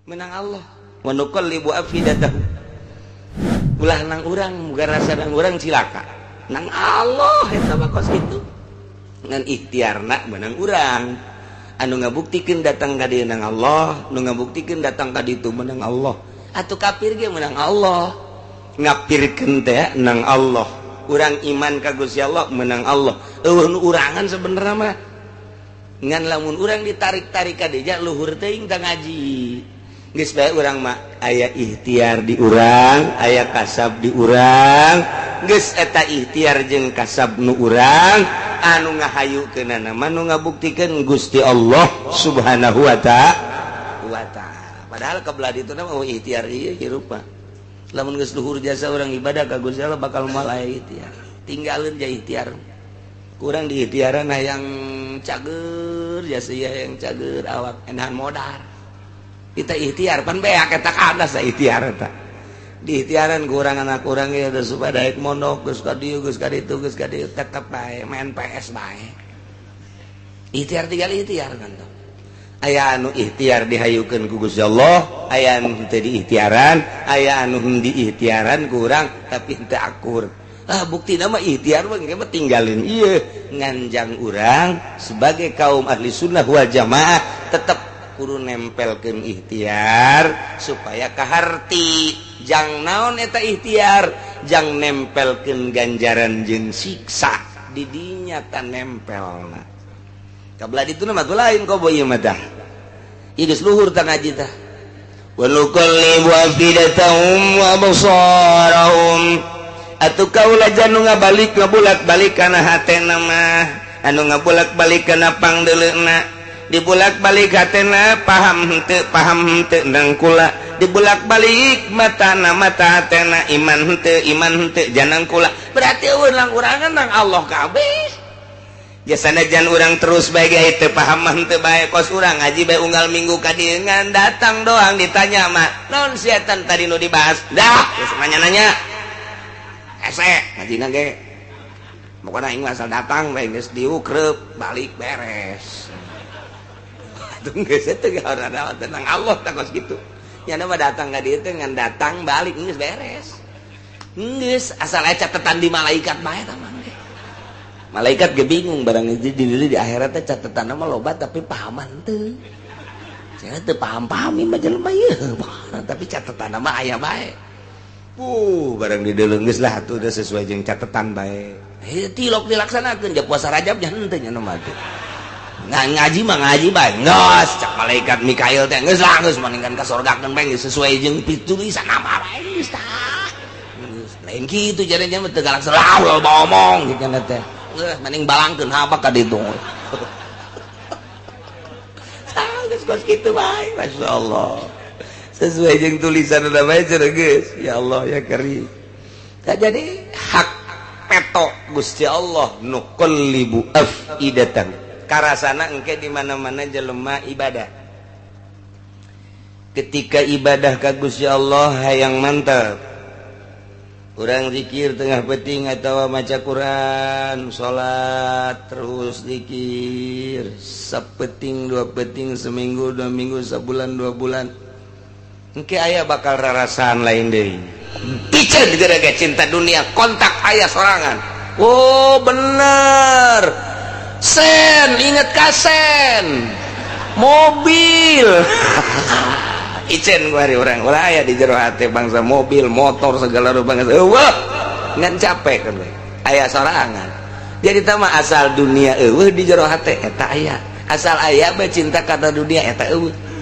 Menang Allah. Wa nuqallibu afidatahum. Ulah nang urang muga rasa nang urang cilaka. Nang Allah eta mah kos kitu. Ngan ikhtiarna menang urang. Anu ngabuktikeun datang ka dieu nang Allah, nu ngabuktikeun datang ka ditu menang Allah. Atuh kafir ge menang Allah. Ngapirkeun teh nang Allah. Urang iman ka Gusti Allah menang Allah. Eueuh nu urangan sebenarnya mah. Ngan lamun urang ditarik-tarik ka dieu luhur teuing tah ngaji. Geus bae urang mah aya ikhtiar di urang, aya kasab di urang. Geus eta ikhtiar jeung kasab nu urang anu ngahayukeunana mah nu ngabuktikeun Gusti Allah Subhanahu wa ta'ala. Padahal kebelah ditu mah oh ikhtiar ieu hirup mah. Lamun geus luhur jasa urang ibadah ka Gusti Allah bakal moal aya ikhtiar. Tinggalin ja ikhtiar. Kurang di ikhtiaran hayang cager jasa ieu hayang cager awak enahan modal. Kita ikhtiar pan beak eta kadas ikhtiar eta. Di ikhtiaran kurang anak kurang ya supaya daek mondok geus ka dieu geus ka ditu geus ka dieu tetep bae main PS bae. Ikhtiar tinggal ikhtiar kan tuh. Aya anu ikhtiar dihayukeun ku Gusti Allah, aya anu henteu diikhtiaran, aya anu diikhtiaran kurang tapi henteu akur. Ah buktina mah ikhtiar mah engke mah tinggalin ieu nganjang urang sebagai kaum ahli sunnah wal jamaah tetep kudu nempelkeun ikhtiar supaya kaharti. Jang naon eta ikhtiar? Jang nempelkeun ganjaran jeung siksa di dinya ta nempelna. Kabelah ditu mah lain kobo ieu mah tah. Ieu geus luhur tah ngaji tah. Wa nuqallibu afidatahum wa absarahum. Atuh kaula janu ngabalik ngabulak-balik kana hatena mah, anu ngabulak-balik kana pangdeuleuna. Dibulak-balik hatena paham henteu nang kula, dibulak-balik matana mata hatena iman henteu janang kula. Berarti urang urangan nang Allah kabeh. Jasana jan urang terus bae ge teu paham mah henteu bae kos urang ngaji bae unggal minggu ka dieu ngan datang doang ditanya mah naon setan tadi nu dibahas. Dah geus nanya-nanya. Hese ngajina ge. Pokona aing asal datang bae geus diukreup balik beres. Tenang Allah takos gitu. Ya mah datang ka dieu teh ngan datang balik geus beres. Geus asal aya catatan di malaikat bae tah mah. Malaikat ge bingung barang di akhirat teh catetanna mah loba tapi pahaman teu. Cenah teu paham-paham ieu mah jelema ieu. Tapi catetanna mah aya bae. Barang dideuleu geus lah atuh udah sesuai jeung catetan bae. Heuh tilok dilaksanakeun ja puasa Rajab nya henteu nya mah teh. Ngaji mah ngaji bae geus cak malaikat Mikail teh geus lah geus mendingan ka sorgakeun bae geus sesuai jeung tulisan nama bae geus tah. Geus lain kitu jadinya mah teu galak selalu loba omong kitu teh. Geus mending balangkeun habak ka ditu. Tah geus kos kitu bae masyaallah. Sesuai jeung tulisan udah bae cenah geus. Ya Allah ya Karim. Tah jadi hak peto Gusti Allah nuqallibu afidatan. Karasana engke di mana-mana jelema ibadah. Ketika ibadah ka Gusti Allah hayang mantap. Urang zikir tengah peuting atawa maca Quran, salat terus zikir sapeting dua peting seminggu dua minggu sebulan dua bulan. Engke aya bakal rarasaan lain deui. Piceun gara-gara cinta dunia kontak aya sorangan. Oh bener. Sen, inget kasen mobil. Icen gua hari orang ulah aya di jero hati bangsa mobil, motor segala rupa bangsa. Eueuh, ngan capek kan we. Aya sorangan. Jadi tah mah asal dunia eueuh di jero hati eta aya. Asal aya bae cinta kana dunia eta eueuh.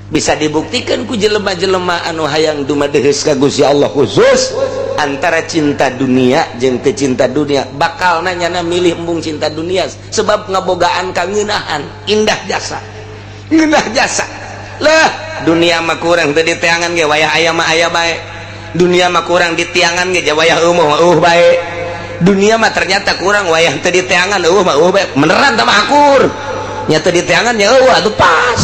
Bisa dibuktikan ku jelema-jelema anu hayang dumadeheus ka Gusti Allah khusus antara cinta dunia jeung teu cinta dunia bakal nanyana milih embung cinta dunia sebab ngabogaan kangeunahan indah jasa ngeunah jasa lah dunia mah kurang teu diteangan ge wayah aya mah aya bae dunia mah kurang ditiangan ge wayah eueuh mah eueuh bae dunia mah ternyata kurang wayah teu diteangan eueuh mah eueuh bae beneran tah mah akur nya teu diteangan nya eueuh atuh pas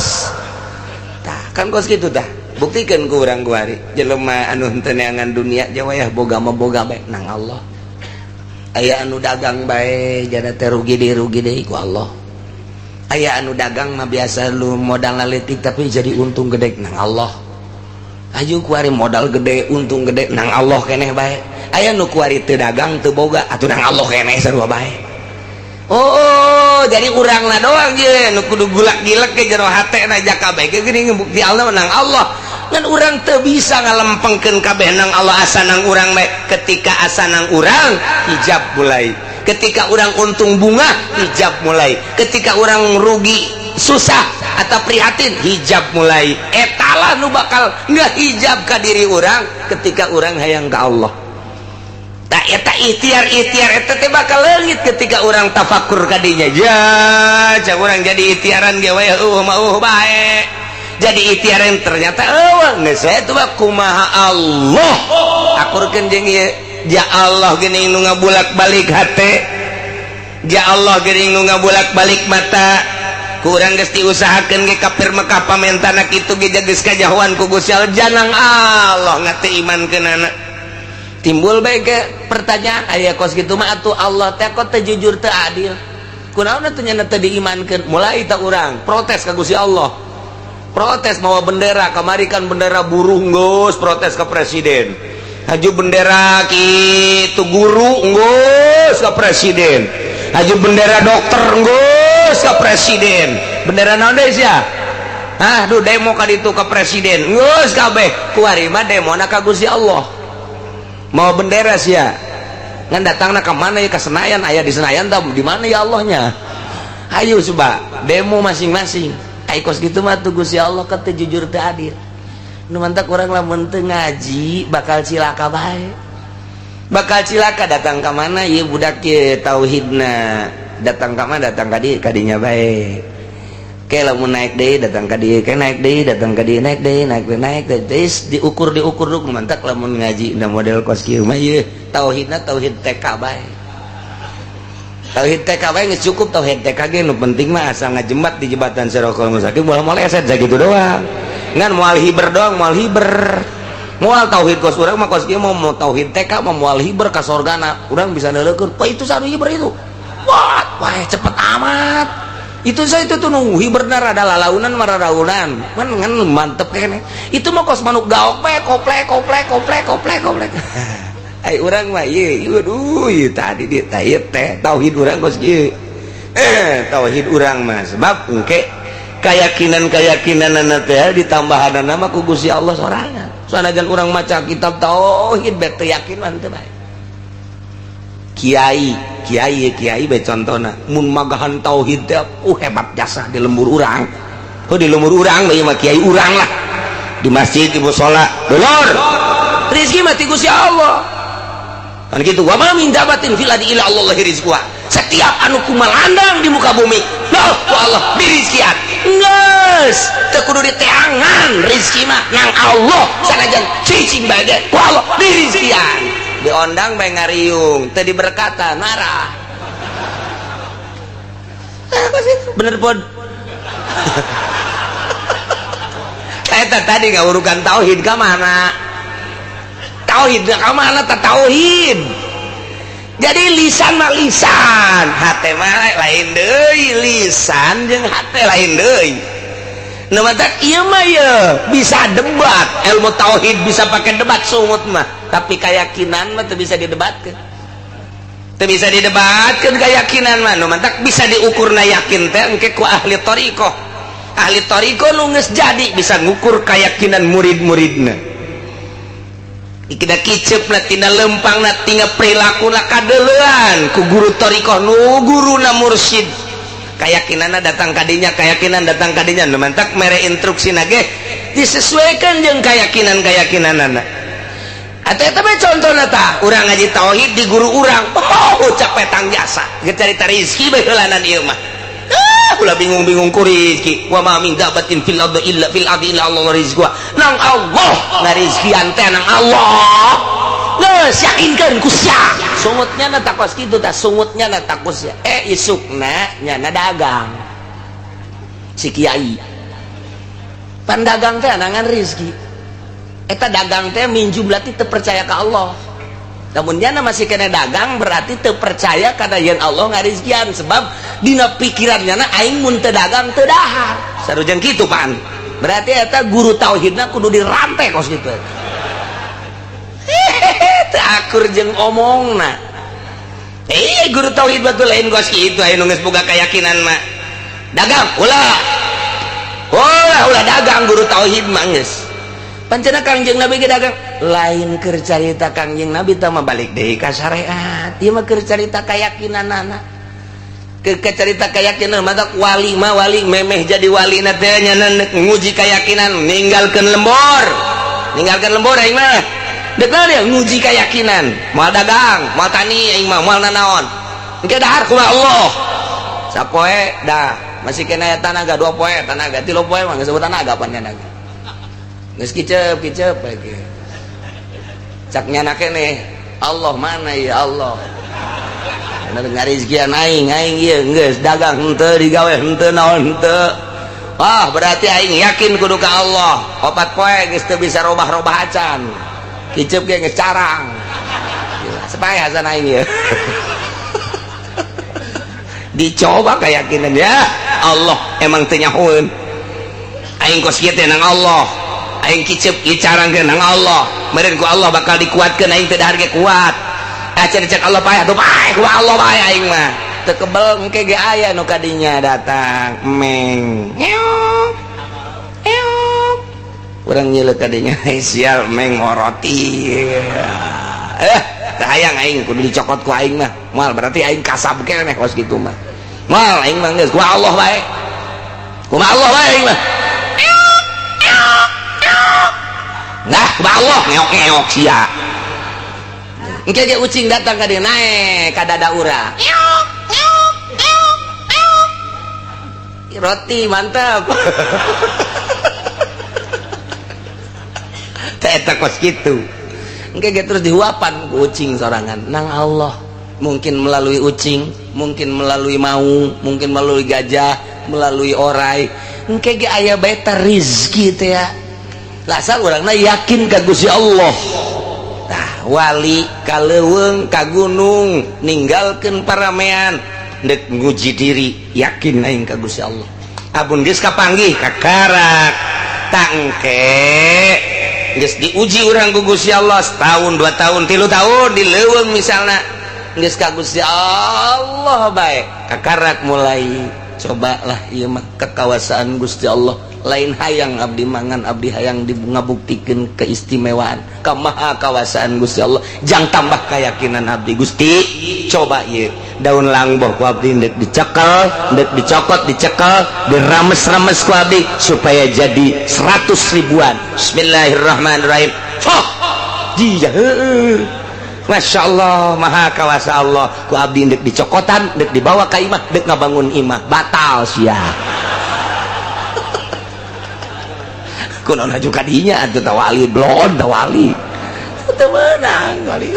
tah kan kos kitu tah buktikan ku urang kuari jelema anu henteu neangan dunia wayah boga mah boga bae nang Allah aya anu dagang bae jana teh rugi deui ku Allah. Aya anu dagang mah biasa lu modal leutik tapi jadi untung gede, nang Allah. Aju kuari modal gede untung gede, nang Allah keneh bae. Aya nu kuari teu dagang teu boga atuh nang Allah keneh sarua bae. Oh, jadi urangna doang je nu kudu gulak gilek ke jero hate na jaka bae geuning bukti Allah nang Allah. Ngan urang teu bisa ngalempengkeun kabeh nang Allah asa nang urang bae. Ketika asa nang urang hijab mulai. Ketika orang untung bunga hijab mulai, ketika orang rugi susah atau prihatin hijab mulai. Etalah nu bakal nggak hijab ka diri orang ketika orang hayang ke Allah. Tak eta ikhtiar ikhtiar eta teh bakal leungit ketika orang tafakur kadinya. Ya cak orang jadi ikhtiaran ge we eueuh mah eueuh bae. Jadi ikhtiaran ternyata eueuh geus we teh kumaha Allah akurkeun jeung ieu. Ja Allah geuning nu ngabulak-balik hate, ja Allah geuning nu ngabulak-balik mata. Kurang geus diusahakeun ge kafir Mekah pamentana kitu ge geus kajahoan ku Gusti Allah, janang Allah ngate imankeunana. Timbul bae ke pertanyaan aya kos kitu mah atuh Allah teh kok teu jujur teu adil. Kunaon atuh nya teu diimankeun? Mulai tah urang protes ka Gusti Allah. Protes mawa bendera, kamari kan bendera buruh geus protes ke presiden. Haju bendera kitu guru nggus ke presiden, haju bendera dokter nggus ke presiden, bendera naon deui sia? Ah, duh demo ka ditu ke presiden nggus kabeh. Kuari mah demona ka Gusti Allah. Mau bendera sia ngan datangna ka mana ya, ka Senayan, aya di Senayan tah di mana ya Allahnya? Ayo coba demo masing-masing. Ai kos kitu mah tuh Gusti Allah teu jujur teu adil. Nu mantak urang lamun teu ngaji bakal cilaka bae. Bakal cilaka datang ka mana ieu budak ieu tauhidna, datang ka mana datang ka dieu kadinya bae. Ke lamun naik deui datang ka dieu, ke naik deui datang ka dieu, naik deui naik deui naik deui diukur diukur nu mantak lamun ngaji na model kos kieu mah ieu tauhidna tauhid TK bae. Tauhid TK bae geus cukup tauhid TK ge, nu penting mah asal ngajembat di jembatan Sirotol Mustaqim moal moleset sakitu doang. Ngan moal hiber doang, moal hiber. Moal tauhid kos urang mah kos kieu mau tauhid TK mah moal hiber ka sorgana. Urang bisa neuleukeun, "Wah, itu sanu hiber itu." Wah, wah cepet amat. Itu saya itu tuh nu hiberna rada lalaunan mah raraunan. Man ngan mantep kene. Itu mah kos manuk gaok we koplek koplek koplek koplek koplek. Ai urang mah ieu, aduh, ieu tadi di teh teh tauhid urang kos kieu. Tauhid urang mah sebab engke keyakinan-keyakinan teh ditambahan nama ku Gusti Allah sorangan. Sanajan urang maca kitab tauhid bet teu yakin mah teu bae. Kiai, kiai, kiai bae contona mun magahan tauhid teh hebat jasa di lembur urang. Oh di lembur urang ieu mah kiai urang lah. Di masjid di musala, dulur. Rezeki mah ti Gusti Allah. Kan gitu, wa ma min dabatin fil ardi illa Allah rizquha. Setiap anu kumalandang di muka bumi, loh ku Allah dirizkian. Geus, teu kudu diteangan rezeki mah nang Allah sanajan cicing bae ge ku Allah dirizkian. Diondang bae ngariung, teu diberkatan marah. Bener pod. Eta tadi ngawurukan tauhid ka mana? Tauhid ka mana ta tauhid? Jadi lisan mah lisan, hate mah lain deui, lisan jeung hate lain deui. Nu matak ieu mah ieu bisa debat, ilmu tauhid bisa pakai debat sungut mah, tapi keyakinan mah teu bisa didebatkeun. Teu bisa didebatkeun keyakinan mah, nu matak bisa diukurna yakin teh engke ku ahli thariqah. Ahli thariqah nu geus jadi bisa ngukur keyakinan murid-muridna. Kita kicep na tina lempang na tinggal perilaku na kadelean ku guru thariqah nu guru na mursyid. Keyakinanna datang kadinya, keyakinan datang kadinya, nu mantak mere instruksi nage disesuaikan jeung keyakinan-keyakinanana. Atau eta mah contohna tah, urang ngaji tauhid di guru urang, oh capek tang jasa, geus carita rezeki bae heulanan ieu mah. Ulah bingung-bingung ku rezeki. Wa ma min dabatin fil ardi illa fil ardi illa Allah rizquha. Nang Allah ngarizkian teh nang Allah. Geus yakinkeun ku sia. Sungutnya na takos kitu tah, sungutnya na takos sia. Isukna nyana dagang. Si kiai. Pan dagang teh nangan rezeki. Eta dagang teh min jumlah teh teu percaya ka Allah. Namun nyana masih kena dagang berarti teu percaya kana yen Allah ngarizkian sebab dina pikiran nyana aing mun teu dagang teu dahar. Sarujeng kitu pan. Berarti eta guru tauhidna kudu dirantai kos kitu. Hehehe teu akur jeung omongna. Guru tauhid batu lain kos kitu aya nu geus boga keyakinan mah. Dagang ulah. Ulah ulah dagang guru tauhid mah geus. Pancena Kangjeng Nabi ge dagang lain keur carita Kangjeng Nabi tah mah balik deui ka syariat. Ieu mah keur carita keyakinanana. Keur carita keyakinan mah wali mah wali memeh jadi wali na teh nya nguji keyakinan ninggalkeun lembor. Ninggalkeun lembor aing mah. Dek dia nguji keyakinan, moal dagang, moal tani aing mah moal nanaon. Engke dahar kumaha Allah. Sapoe dah masih kena tanaga 2 poe tanaga 3 poe mah geus tanaga pan tanaga. Geus kicep kicep lagi. Cak nyana keneh Allah mana ya Allah. Bener ngarizkian aing aing ieu geus dagang henteu digawe henteu naon henteu. Wah berarti aing yakin kudu ka Allah. 4 poe geus teu bisa robah-robah acan. Kicep ge geus carang. Supaya hasan aing ieu. Dicoba keyakinan ya Allah emang teu nyahoeun. Aing kos kieu teh nang Allah. Aing kicep icarang ke nang Allah. Meureun ku Allah bakal dikuatkeun aing teu dahar ge kuat. Acan cek Allah paeh atuh paeh ku Allah paeh aing mah. Teu kebel engke ge aya nu kadinya datang meng. Eok. Eok. Urang nyeuleuh kadinya sial meng roti. Teu hayang aing kudu dicokot ku aing mah. Moal berarti aing kasab keneh kos kitu mah. Moal aing mah geus ku Allah bae. Ku Allah bae aing mah. Nah, ku Allah ngeok-ngeok sia. Engke ge ucing datang ka dieu naek ka dada urang. Roti mantap. Teh eta kos kitu. Engke ge terus dihuapan ku ucing sorangan nang Allah. Mungkin melalui ucing, mungkin melalui maung, mungkin melalui gajah, melalui orai. Engke ge aya bae teh rizki teh ya. Lasal urangna yakin ka Gusti Allah. Tah wali ka leuweung ka gunung ninggalkeun paramean deuk nguji diri yakin aing ka Gusti Allah. Abun geus kapanggih kakarak tangke geus diuji urang ku Gusti Allah setahun 2 tahun 3 tahun di leuweung misalna geus ka Gusti Allah bae kakarak mulai cobalah ieu mah kekawasaan Gusti Allah. Lain hayang abdi mangan abdi hayang ngabuktikan keistimewaan kamaha kawasaan Gusti Allah jang tambah keyakinan abdi Gusti coba ieu daun langboh ku abdi ndek dicekel ndek dicokot dicekel dirames-rames ku abdi supaya jadi 100 ribuan. Bismillahirrahmanirrahim. Foh dia Masya Allah maha kawasa Allah ku abdi ndek dicokotan ndek dibawa ka imah ndek ngabangun imah batal sia. Kunaon aju kadinya atuh tawali blon tawali teu meunang wali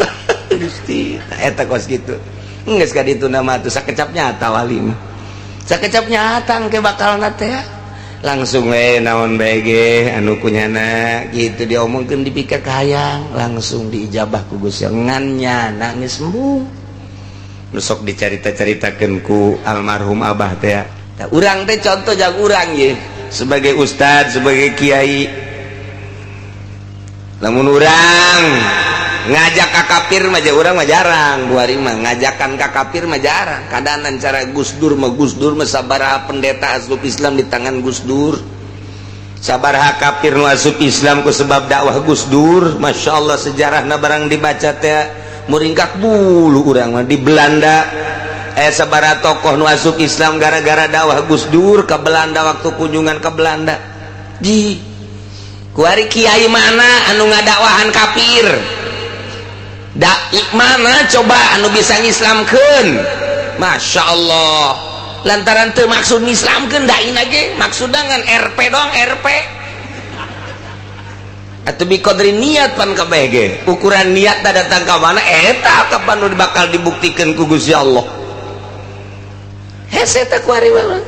Gusti eta kos kitu geus ka ditu mah atuh sakecap nyata wali mah sakecap nyata engke bakalna teh langsung we naon bae ge anu kunyana kitu diomongkeun dipikir kahayang langsung diijabah ku Gusti ngan nyana geus embung nu sok dicarita-caritakeun ku almarhum abah teh tah urang teh contoh jang urang ye sebagai ustad, sebagai kiai lamun urang ngajak ka kafir mah urang mah jarang buari mah ngajakan ka kafir mah jarang kadanan cara Gus Dur mah sabaraha pendeta asup Islam di tangan Gus Dur sabaraha kafir nu asup Islam ku sebab dakwah Gus Dur Masya Allah sejarahna barang dibaca teh muringkak bulu urang mah di Belanda sabaraha tokoh nu asup Islam gara-gara dakwah Gus Dur ke Belanda waktu kunjungan ke Belanda ji kuari kiai mana anu ngadakwahan kafir dai mana coba anu bisa ngislamkeun Masya Allah lantaran teu maksud ngislamkeun dai ge maksudna ngan RP doang RP atuh biqadri niat pan kabeh ge ukuran niat datang ka mana eta kapan nu bakal dibuktikeun ku Gusti Allah hese teh kuari mah.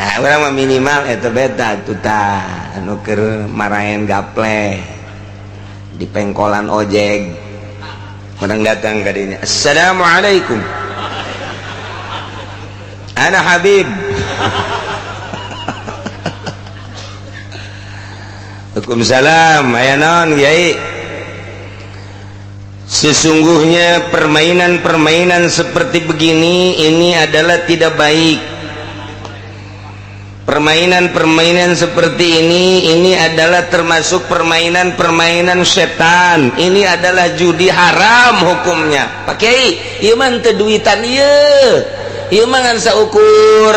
Nah, urang mah minimal eta beta atuh tah anu keur maraen gaple di pengkolan ojek. Menang datang kadinya. Assalamualaikum. Ana Habib. Waalaikumsalam. Aya naon Kiai? Sesungguhnya permainan-permainan seperti begini ini adalah tidak baik. Permainan-permainan seperti ini adalah termasuk permainan-permainan setan. Ini adalah judi haram hukumnya. Pak Kiai, ieu mah teu duitan ieu. Ieu mah ngan saukur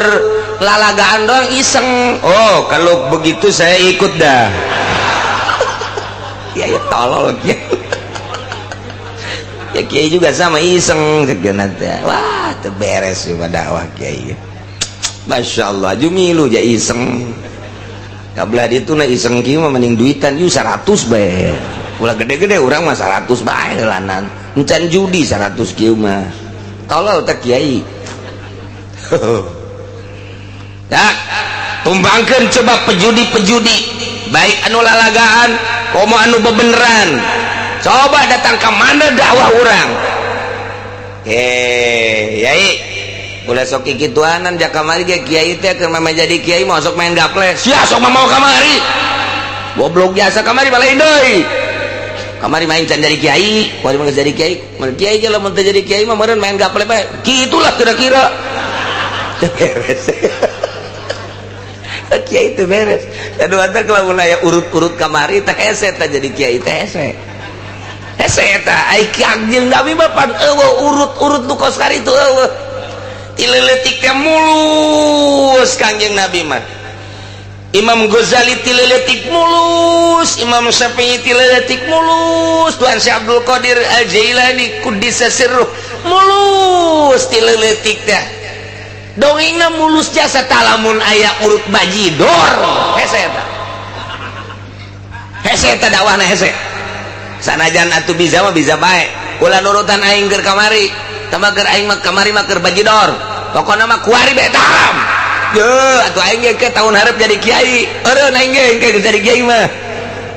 lalagaan doang iseng. Oh, kalau begitu saya ikut dah. Ya ya tolol Kiai. Ya Kiai juga sama iseng teh. Wah, teu beres ieu dakwah Kiai. Masya Allah, jumilu ja iseng. Kabelah ditu na iseng kieu mah mending duitan ieu 100 bae. Ulah gede-gede urang mah 100 bae heulanan. Encan judi 100 kieu mah. Tolol teh Kiai. Ya, tumbangkeun coba pejudi-pejudi, baik anu lalagaan komo anu bebeneran. Coba datang ke mana dakwah urang. Yai, ulah sok kikituanan ja kamari ge kiai teh keur mah jadi kiai mau sok main gaple. Sia sok mah mau kamari. Goblok jasa kamari balain deui. Kamari main can jadi kiai, kuari mah geus jadi kiai. Mun kiai ge lamun teu jadi kiai mah meureun main gaple bae. Kitulah kira-kira. Beres. Kiai itu beres. Aduh teh lamun aya urut-urut kamari teh hese teh jadi kiai teh hese. Hese eta ai Kangjeng Nabi mah pan eueuh urut-urut nu kos karitu eueuh. Ti leutik teh mulus Kangjeng Nabi mah. Imam Ghazali ti leutik mulus, Imam Syafi'i ti leutik mulus, Tuhan Syekh Abdul Qadir Al-Jailani kuddisa sirruh mulus ti leutik teh. Dongengna mulus jasa talamun aya urut bajidor. Hese eta. Hese eta dakwahna hese. Sanajan atuh bisa mah bisa bae. Ulah nurutan aing keur kamari. Tambah keur aing mah kamari mah keur bajidor. Pokona mah kuari bae haram. Ye, atuh aing ge ke tahun hareup jadi kiai. Eureun aing ge ke jadi kiai mah.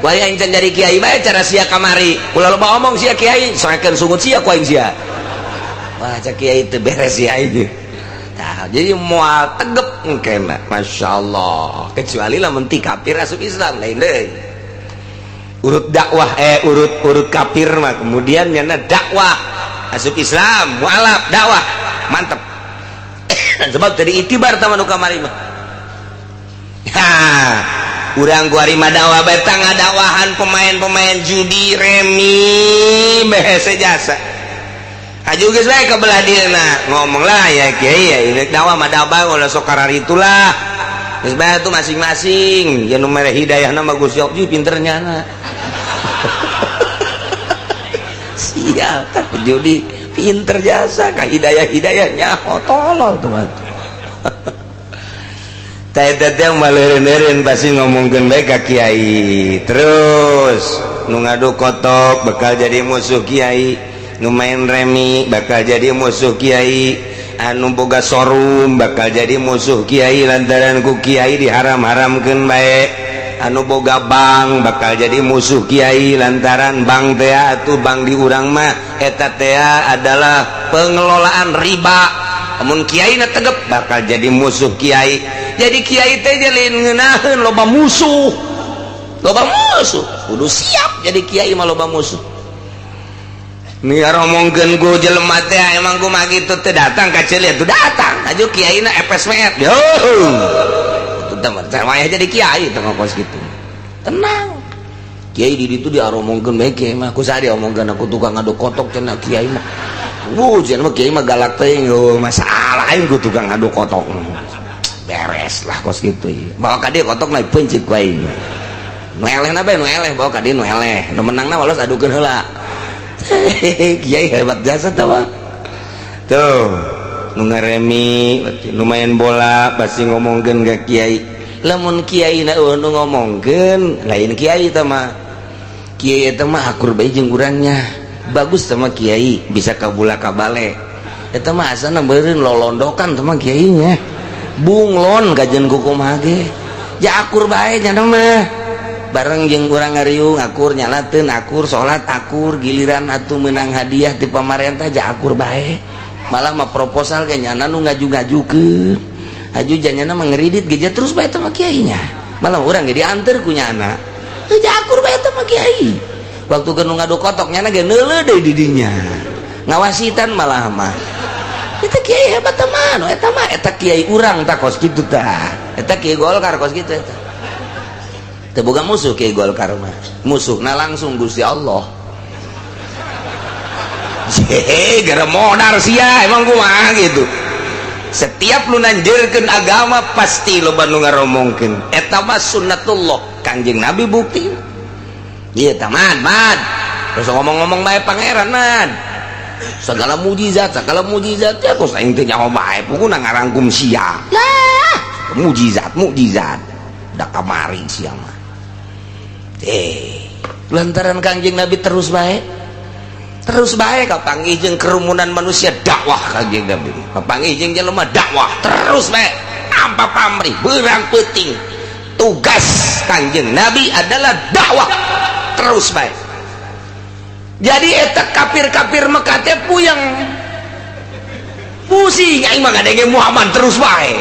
Kuari aing can jadi kiai bae cara sia kamari. Ulah loba omong sia kiai, soekeun sungut sia ku aing sia. Wah, cak kiai teu beres sia aing. Nah, jadi moal tegep engkena, Masya Allah. Kecuali lamun ti kafir asup Islam lain deui. Urut dakwah urut kafir mah kemudian nyana dakwah asup Islam, mualaf dakwah, mantep. Sebab tadi itibar tama nu kamari mah. Ha, urang kuari mah dakwah bae tah ngadakwahan pemain-pemain judi remi behese jasa. Aju geus bae ka belah dieuna ngomong lah ya kiai ya ini dakwah mah dakwah ulah sok kararitulah. Geus bae atuh masing-masing ya nu mere hidayahna mah Gusti Allah pinter nyana. Sial tah judi pinter jasa ka hidayah-hidayahnya tolol tuh mah. Teh teh maleureun-eureun pasti ngomongkeun bae ka kiai. Terus nu ngadu kotok bakal jadi musuh kiai. Nu main remi bakal jadi musuh kiai, anu boga sorum bakal jadi musuh kiai lantaran ku kiai diharam-haramkeun bae, anu boga bank bakal jadi musuh kiai lantaran bank teh atuh bank di urang mah eta teh adalah pengelolaan riba. Amun kiai na tegep bakal jadi musuh kiai. Jadi kiai teh lain ngeunaheun loba musuh. Loba musuh, kudu siap jadi kiai mah loba musuh. Niar omongkeun ku jelema teh emang kumaha kitu teh datang ka ceuli atuh datang. Aju kiaina epes met. Yo. Atuh teh mah jadi kiai teh kos kitu. Tenang. Kiai di ditu diaromongkeun bae kiai mah ku saha diomongkeun aku tukang ngaduk kotok cenah kiai mah. Wuh cenah mah kiai mah galak teuing masalah aing ku tukang ngaduk kotok. Beres lah kos kitu ieu. Bawa ka dieu kotok naik peuncit ku aing. Nu elehna bae nu eleh bawa ka dieu nu eleh. Nu menangna walos adukeun heula. Kiai hebat jasa tawa. Tuh, nu ngaremi, nu main bola pasti ngomongkeun ka kiai. Lamun kiai na eueuh nu ngomongkeun, lain kiai tah mah. Kiai eta mah akur bae jeung urangnya. Bagus tah mah kiai, bisa kabula kabale. Eta mah asana beureun lolondokan tah mah kiainya. Bunglon kajen kukumaha ge. Ja akur bae nya mah. Bareng jeung urang ngariung akur, nyalateun akur, salat akur, giliran atuh menang hadiah di pamarentah ja akur bae. Malah mah proposal ge nyana nu ngaju-ngajukeun. Haju janyana mah ngeridit ge terus bae teh mah kiainya. Malah urang ge dianter ku nyana. Teu akur bae teh mah kiai. Waktu keur nu ngadu kotok nyana ge neuleuh deui di dinya. Ngawasitan malah mah. Eta kiai hebat teh mah, nu eta mah eta kiai urang tah kos kitu tah. Eta kiai Golkar kos kitu eta. Teu boga musuh kiai Golkar mah. Musuhna langsung Gusti Allah. Hehe, gara modar sia emang kumaha gitu. Setiap lu nanjeurkeun agama pasti loba nu ngaromongkeun. Eta mah sunnatullah, Kangjeng Nabi bukti. Ieu tah mad, mad. Terus ngomong-ngomong bae pangeran mad. Segala mujizat ya kos aing teh nyaho bae pokona ngarangkum sia. Lah, mujizat, mujizat. Da kamari sia mah. Lantaran Kangjeng Nabi terus bae. Terus bae kapanggih jeung kerumunan manusia dakwah Kangjeng Nabi. Kapanggih jeung jelema dakwah terus bae tanpa pamrih, beurang peuting. Tugas Kangjeng Nabi adalah dakwah terus bae. Jadi eta kafir-kafir Mekah teh puyeng. Pusing aing mah ngadenge Muhammad terus bae.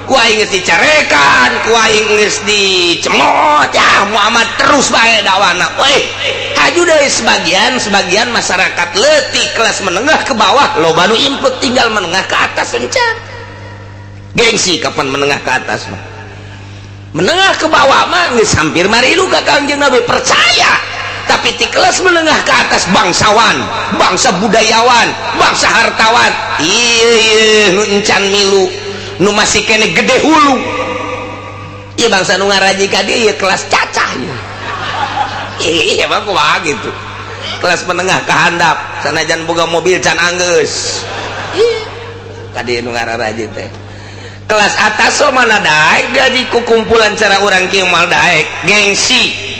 Ku aing geus dicarekan, ku aing geus dicemot, ya Muhammad terus bae dakwana. Weh, haju deui sebagian masyarakat leutik kelas menengah ke bawah loba nu impet tinggal menengah ke atas encan. Gengsi kapan menengah ke atas mah. Menengah ke bawah mah geus hampir marilu ka Kangjeng Nabi percaya. Tapi di kelas menengah ke atas bangsawan, bangsa budayawan, bangsa hartawan, ieu ieu nu encan milu, nu masih kene gede hulu. Ieu bangsa nu ngaraji ka dieu ieu kelas cacah ieu. Iya emang kumaha gitu. Kelas menengah ke handap, sanajan boga mobil can anggeus. Iya. Ka dieu nu ngararaji teh. Kelas atas so mana daek jadi kukumpulan cara urang kieu mal daek, gengsi.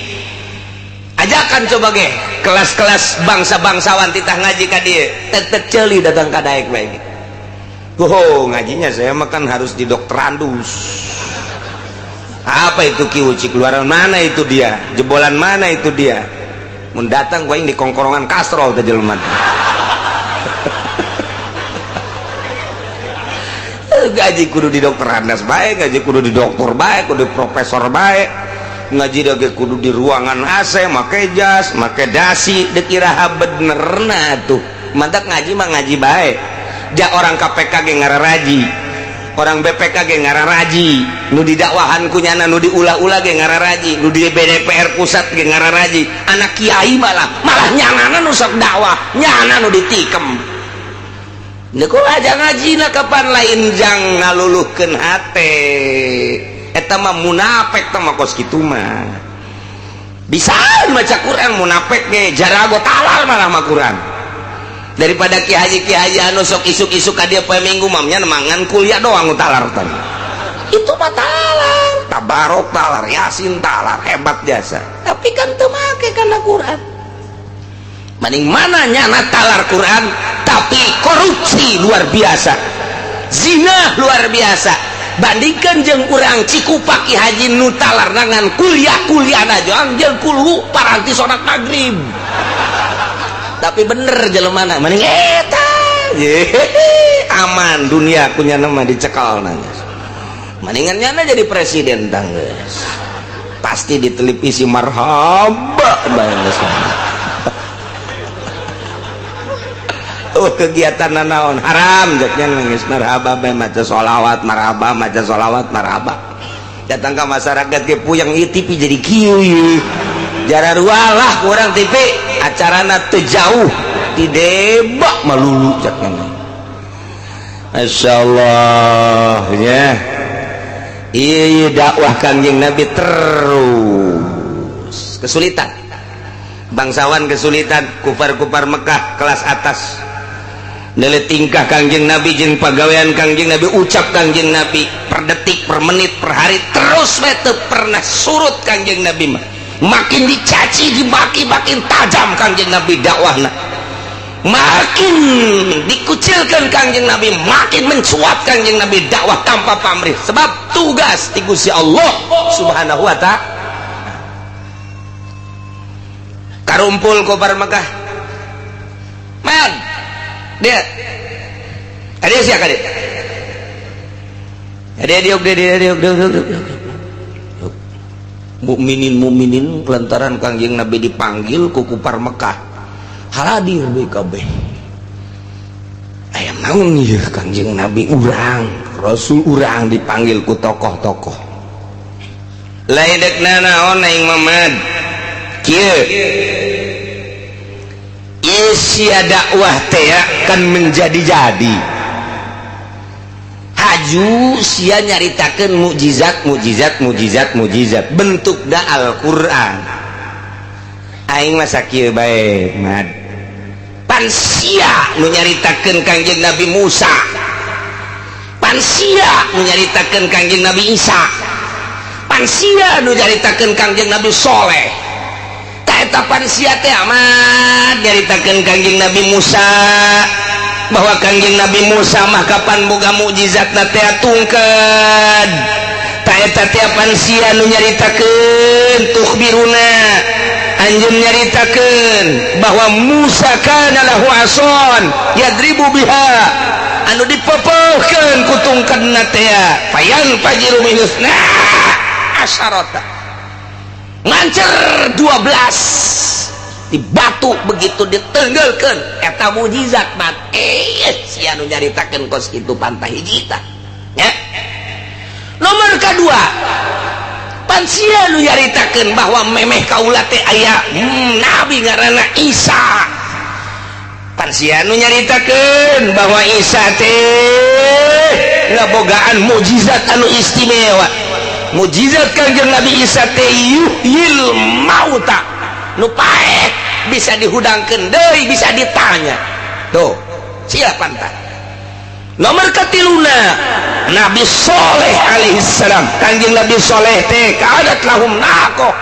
Ajakan coba ge kelas-kelas bangsa-bangsawan titah ngaji ka dieu, tetep ceuli datang ka daek bae. Oh, ngajinya saya makan harus di dokterandus. Apa itu Ki Uci? Keluaran mana itu dia? Jebolan mana itu dia? Mun datang gua di kongkorongan kastrol teh jelema. Gaji kudu di dokterandas bae, gaji kudu di dokter bae, kudu di profesor bae. Ngaji dage kudu di ruangan AC, make jas, make dasi, deuk iraha benerna tuh. Mantak ngaji mah ngaji bae. Ja orang KPK ge ngararaji, orang BPK ge ngararaji, nu didakwahan ku nyana, nu diulah-ulah ge ngararaji, nu di BDPR pusat ge ngararaji. Anak kiai malah nyanana nu sok dakwah, nyana nu ditikem. Deuk aja ngajina kapan lain jang ngaluluhkeun hate. Eta mah munafik teh mah kos kitu mah. Bisa maca Quran munafik ge jarago talar malah mah Quran. Daripada ki haji anu sok isuk-isuk ka dieu poe Minggu mamnya mangan kuliah doang talar teh. Itu mah talar, tabarok talar, yasin talar, hebat jasa. Tapi kan teu make kana Quran. Maning mana nyana talar Quran tapi korupsi luar biasa. Zina luar biasa. Bandingkan jeung urang Cikupa Ki Haji nu talar nangan kuliah-kuliah aja jeung kulhu paranti salat maghrib. Tapi bener jelemana mending eta aman dunia kunya nama dicekal nanya. Mendingan nyana jadi presiden tangges. Pasti di televisi marhaba bae. Oh kegiatan nanaon haram jaknya nangis marhaba bae maca sholawat marhaba maca sholawat marhaba. Datang ke masyarakat ke puyeng ieu TV jadi kieu ieu. Jararualah kurang TV acarana teu jauh di debak melulu jaknya. Masyaallah ya. Ieu dakwah Kangjeng Nabi terus kesulitan. Bangsawan kesulitan, kufar-kufar Mekah kelas atas. Nele tingkah Kangjeng Nabi jeung pagawean Kangjeng Nabi, ucap Kangjeng Nabi per detik, per menit, per hari terus we teu pernah surut Kangjeng Nabi mah. Makin dicaci, dimaki, makin tajam Kangjeng Nabi dakwahna. Makin dikucilkan Kangjeng Nabi, makin mencuat Kangjeng Nabi dakwah tanpa pamrih. Sebab tugas ti Gusti Allah Subhanahu wa ta'ala. Tarumpul kufar Mekah. Man, dia ada siapa dia? Ada dia dia dia dia dia dia. Mukminin mukminin lantaran Kangjeng Nabi dipanggil ku kufar Mekah, hadir BKB. Aya naon ieu Kangjeng Nabi urang, Rasul urang dipanggil ku tokoh-tokoh. Lain dek nanaon aing Mamad. Kieu isia dakwah teh kan menjadi-jadi. Haju sia nyaritakeun mukjizat mukjizat mukjizat mukjizat bentukna Al-Qur'an. Aing mah sakieu bae mad. Pan sia nu nyaritakeun Kangjeng Nabi Musa. Pan sia nu nyaritakeun Kangjeng Nabi Isa. Pan sia nu nyaritakeun Kangjeng Nabi Soleh. Eta pan sia teh amat nyaritakeun Kangjeng Nabi Musa bahwa Kangjeng Nabi Musa mah kapan boga mukjizatna teh tungkeud. Ta eta teh pan sia nu nyaritakeun tukhbiruna anjeun nyaritakeun bahwa Musa kana lahu ason yadribu biha anu dipepeuhkeun ku tungkedna teh payan fajiru minusna asyarata ngancer 12 di batu begitu ditenggelkeun eta mukjizat mat. Sia nu nyaritakeun kos kitu pantah hiji tah nya. Nomor kedua pan sia nu nyaritakeun bahwa memeh kaula teh aya nabi ngaranna Isa. Pan sia nu nyaritakeun bahwa Isa teh ngabogaan mukjizat anu istimewa. Mukjizat Kangjeng Nabi Isa teh yuhyil mauta nu paek bisa dihudangkeun deui bisa ditanya. Tuh sia pantah. Nomor katiluna Nabi Soleh alaihissalam. Kangjeng Nabi Soleh teh kadat lahum naqoh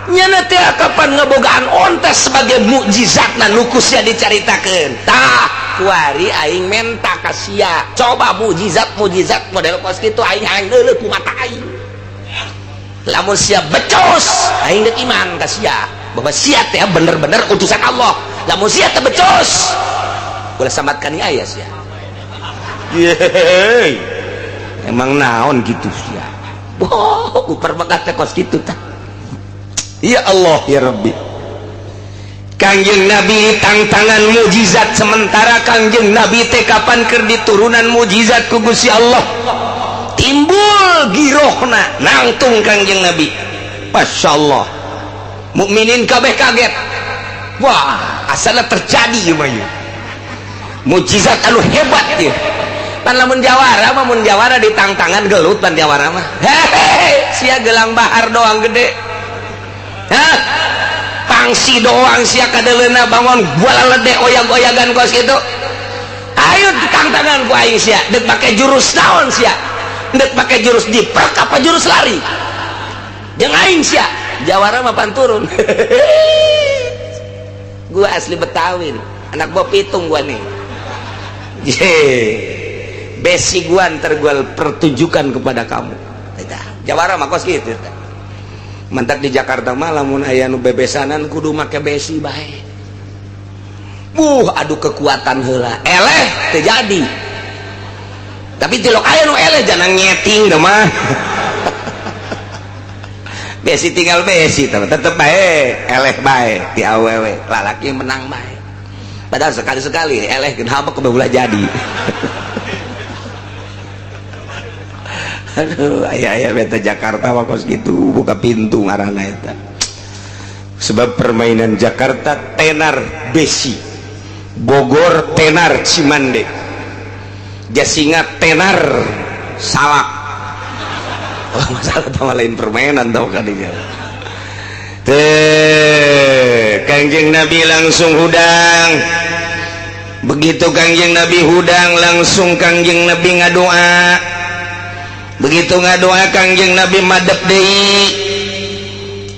nyana teh kapan ngebogaan onta sebagai mukjizatna nu ku sia dicaritakeun. Tah kuari aing menta ka sia coba mukjizat mukjizat model kos kitu aing hayang deuleu ku mata aing. Lamun sia becus aing deuk iman ka sia bahwa sia teh bener-bener utusan Allah. Lamun sia teh becus ulah samatkan aya sia. Yeay. Emang naon gitu sia. Wah, kufar Mekah teh kos kitu tah. Ya Allah ya Rabbi. Kangjeng Nabi tangtangan mukjizat sementara Kangjeng Nabi teh kapan keur diturunan mukjizat ku Gusti Allah. Timbul girohna nangtung Kangjeng Nabi. Masya Allah. Mukminin kabeh kaget. Wah, asalnya terjadi ieu mah ieu. Mukjizat anu hebat ieu. Pan lamun jawara mah mun jawara ditangtangan gelut pan jawara mah. Hehehe, sia gelang bahar doang gede. Hah? Pangsi doang sia kadeleuna bangun bola lede oyag-oyagan kos kitu. Ayo tangtangan ku aing sia, deuk make jurus naon sia? Deuk make jurus diprek apa jurus lari? Jeung aing sia, jawara mah pan turun. Gua asli Betawi nih. Anak gua pitung gua nih. Ye. Besi gua ntar gua pertunjukan kepada kamu. Jawara mah kos kitu. Mantak di Jakarta mah lamun aya nu bebesanan kudu make besi bae. Adu kekuatan heula. Eleh teu jadi. Tapi tilok aya nu eleh jangan nyeting da mah. Besi tinggal besi tetep bae eleh bae ti awewe lalaki menang bae. Padahal sekali-sekali eleh kenapa kebeulah jadi. Aduh, aya-aya beta Jakarta mah kos kitu buka pintu ngaranna eta. Sebab permainan Jakarta tenar besi, Bogor tenar Cimande, Jasinga tenar salak. Oh, masalah sama lain permainan tau kadinya. Teh, Kangjeng Nabi langsung hudang. Begitu Kangjeng Nabi hudang langsung Kangjeng Nabi ngadoa. Begitu ngadoa Kangjeng Nabi madep deui.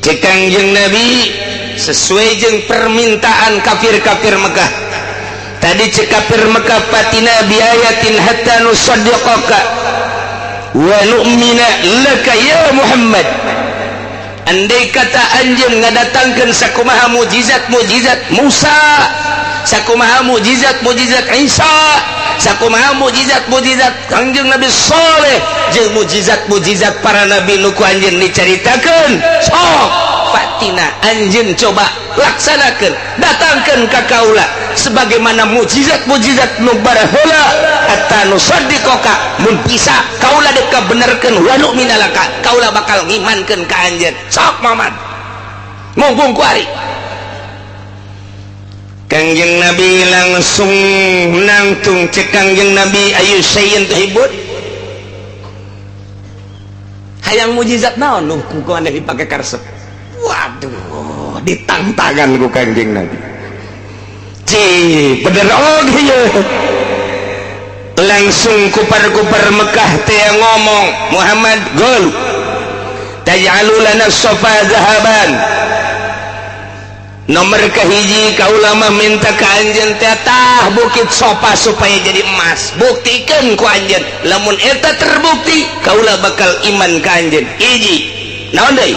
Cek Kangjeng Nabi sesuai jeung permintaan kafir-kafir Mekah. Tadi cek kafir Mekah fatina biayatin hatta nusaddiqaka wa nu'mina laka ya Muhammad. Andai kata anjeun ngadatangkeun sakumaha mujizat-mujizat Musa, sakumaha mujizat-mujizat Isa, sakumaha mujizat-mujizat Kangjeng Nabi Saleh jeung mujizat-mujizat para nabi nu ku anjeun dicaritakeun, sok fatina anjeun coba laksanakeun, datangkeun ka kaula sebagaimana mujizat-mujizat nu baraheula hatta nusaddiqaka, mun bisa kaula dek kabenerkeun, wa nu'mina laka, kaula bakal ngimankeun ka anjeun. Sok Muhammad, mumpung kuari. Kangjeng Nabi langsung nangtung. Cek Kangjeng Nabi, ayu syai'in tuhibbun, hayang mujizat naon nu ku maneh dipake karesep? Waduh, ditantangan ku Kangjeng Nabi. Ci bener oge ye. Langsung kupar-kupar Mekah teh ngomong, Muhammad gol taj'alu lana sofa zahaban. Nomor kahiji, kaula mah minta ka anjeun teh tah bukit Sofa supaya jadi emas. Buktikan ku anjeun, lamun eta terbukti kaula bakal iman ka anjeun. Hiji. Naon deui?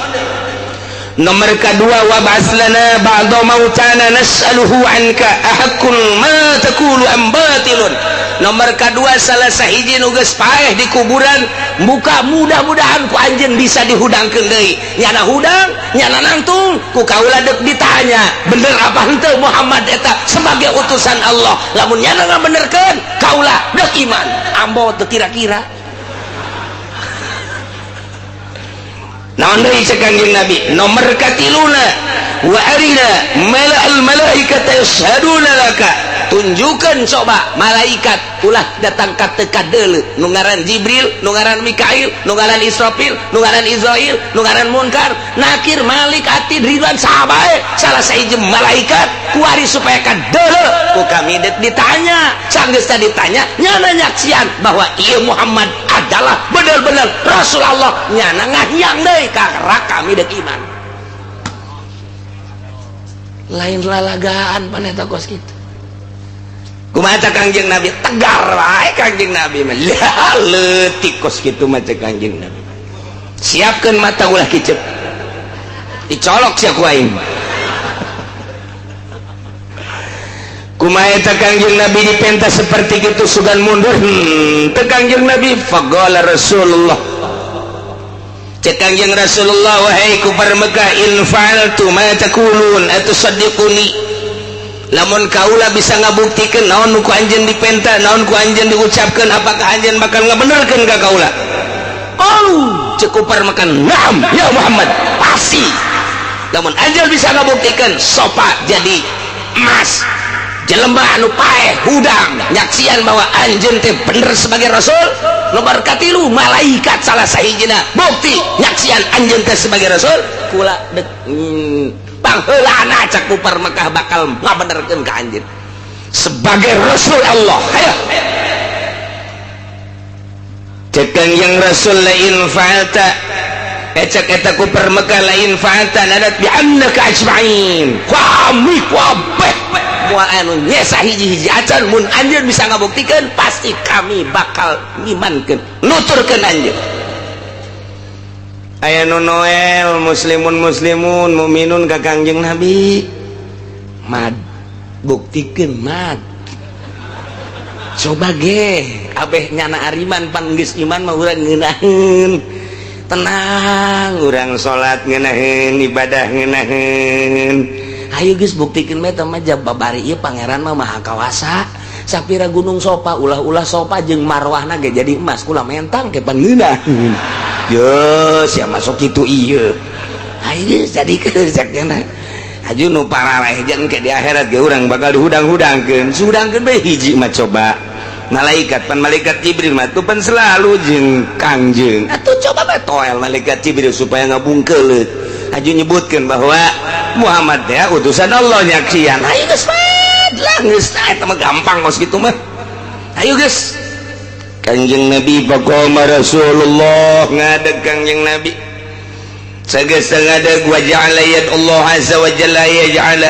Nomor kedua, wab'ats lana ba'da mautana nas'aluhu anka ahaqqun ma taqulu am batilun. Nomor kedua, salah sahiji nu geus paeh di kuburan muka, mudah-mudahan ku anjeun bisa dihudangkeun deui. Nyana hudang, nyana nangtung, ku kaula dek ditanya bener apa henteu Muhammad eta sebagai utusan Allah. Lamun nyana ngabenerkeun, kaula dek iman. Ambo teu kira-kira. Naon deui cek Kangjeng Nabi? Nomor katiluna, wa arina mala'al malaikata yashhaduna laka, tunjukkan coba malaikat ulah datang ka teu kadeuleu, nu ngaran Jibril, nu ngaran Mikail, nu ngaran Israfil, nu ngaran Izrail, nu ngaran Munkar, Nakir, Malik, Atid, Ridwan, saha bae salah sahiji malaikat kuari supaya kadeuleu ku kami dek ditanya. Sanggeus ditanya, nyana nyaksian bahwa ieu Muhammad adalah benar-benar Rasul Allah, nyana ngahyang deui karena kami dek iman. Lain lalagaan paneta kos kitu. Kumaha Kangjeng Nabi? Tegar wae Kangjeng Nabi mah. Lah leutik kos kitu mah cek Kangjeng Nabi. Siapkeun mata ulah kicep. Dicolok sia ku aing. Kumaha eta Kangjeng Nabi dipenta seperti kitu sugan mundur? Teu Kangjeng Nabi. Faqala Rasulullah, cek Kangjeng Rasulullah, wahai kufar Mekah, in fa'altu ma taqulun atusaddiquni, lamun kaula bisa ngabuktikeun naon nu ku anjeun dipenta, naon ku anjeun diucapkeun, apakah anjeun bakal ngabenerkeun ka kaula? Qalu, cek kufar Mekah, na'am ya Muhammad, pasti lamun anjeun bisa ngabuktikeun sopa jadi emas, jelema anu paeh hudang nyaksian bahwa anjeun teh bener sebagai rasul. Nomor katilu, malaikat salah sahijina bukti nyaksian anjeun teh sebagai rasul, kula dek pangheulana cak kufar Mekah bakal ngabenerkeun ka anjeun sebagai rasul Allah. Hayo cek Kangjeng Rasul, lain fa'alta, cek eta kufar Mekah, lain fa'alta nadat bi annaka ajma'in, kami kabeh moal anu nyesa hiji-hiji acan mun anjeun bisa ngabuktikeun, pasti kami bakal ngimankeun, nuturkeun anjeun. Aya nu Noel, muslimun muslimun muminun ka Kangjeng Nabi, mad buktikeun mad coba ge abeh nyana ariman pan geus iman mah urang ngeunaheun tenang, urang salat ngeunaheun, ibadah ngeunaheun. Ayo geus buktikeun bae teh mah, babari ieu pangeran mah maha kawasa. Sapira gunung Sofa, ulah-ulah Sofa jeung marwahna ge jadi emas, kula mentang ke pan ngeunaheun. Yo sia masuk kitu ieu. Ayo jadi kejakna. Aju nu parareh jeung ke di akhirat ge urang bakal dihudang-hudangkeun. Sudangkeun bae hiji mah coba. Malaikat pan malaikat Jibril mah tuh pan selalu jeung Kangjeng. Atuh coba bae toel malaikat Jibril supaya ngabungkeuleut. Aju nyebutkeun bahwa Muhammad ya utusan Allah nyaksian. Ayo geus lah geus eta mah gampang kos kitu mah. Ayo geus. Kangjeng Nabi faqama Rasulullah, ngadeg Kangjeng Nabi. Sageus ngadeg, wa ja'ala yad Allah azza wa jalla yaj'ala.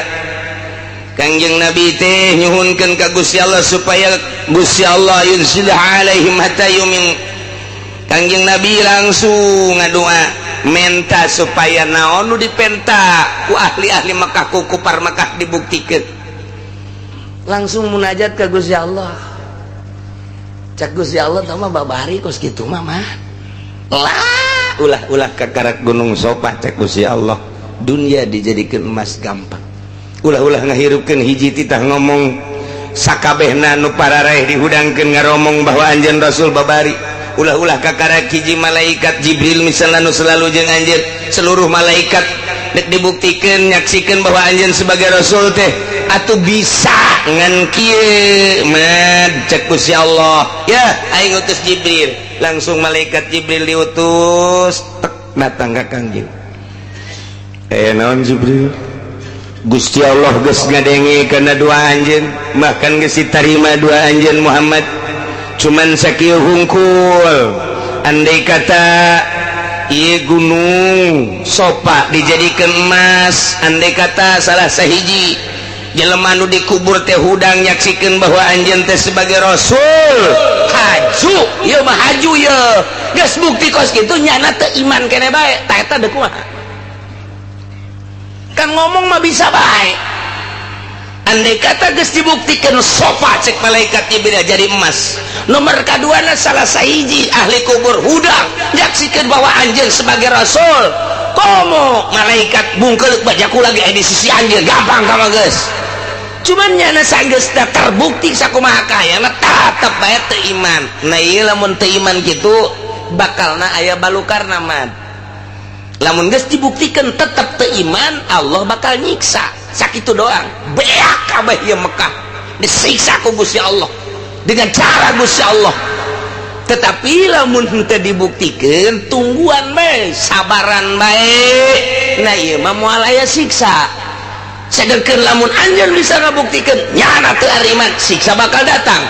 Kangjeng Nabi teh nyuhunkeun ka Gusti Allah supaya Gusti Allah yunzil alaihim hatta yumin. Kangjeng Nabi langsung ngadoa. Menta supaya naon nu dipenta ku ahli-ahli Mekah, ku kupar Mekah dibuktikan. Langsung munajat ke Gusti Allah. Cek Gusti Allah, "Tama babari kos kitu mah mah lah, ulah-ulah kakarak gunung Sofa." Cek Gusti Allah, dunia dijadikan emas gampang, ulah-ulah ngahirupkeun hiji titah ngomong sakabehna nu pararaeh dihudangkeun ngaromong bahwa anjeun Rasul babari. Ulah-ulah kakara hiji malaikat Jibril misalnya nu selalu jeung anjeun, seluruh malaikat dek dibuktikan, nyaksikan bahwa anjeun sebagai rasul teh atuh bisa. Ngan kieu mad, cek Gusti Allah, ya aing utus Jibril. Langsung malaikat Jibril diutus, tek, datang ka Kangjeng. "Eh, naon Jibril?" "Gusti Allah geus ngadenge kana doa anjeun, bahkan geus ditarima doa anjeun Muhammad. Cuman sakieu hungkul, andai kata ieu gunung Sopa dijadikan emas, andai kata salah sahiji jelema nu dikubur teh hudang nyaksikeun bahwa anjeun teh sebagai rasul, haju ieu mah, haju ieu. Geus bukti kos kitu, nyana teu iman kene bae." Tah, eta deuk kumaha? Kan ngomong mah bisa bae. Andai kata geus dibuktikan Sofa, cek malaikat Jibril, jadi emas, nomor kaduana salah sahiji ahli kubur hudang nyaksikan bahwa anjeun sebagai rasul, komo malaikat bungkeuleuh bajaku lagi di sisi anjeun, gampang kama geus. Cuman nyana sanggeus terbukti sakumaha kayana tetep bae teu iman. Nah, ieu lamun teu iman kitu bakalna aya balukarna mah. Lamun geus dibuktikan tetep teu iman, Allah bakal nyiksa sakitu doang, beak kabeh ieu Mekah disiksa ku Gusti Allah dengan cara Gusti Allah. Tetapi lamun henteu dibuktikan, tungguan bae, sabaran bae, nah ieu mah moal aya siksa. Sedangkan lamun anjeun bisa ngabuktikan nyana teu ariman, siksa bakal datang.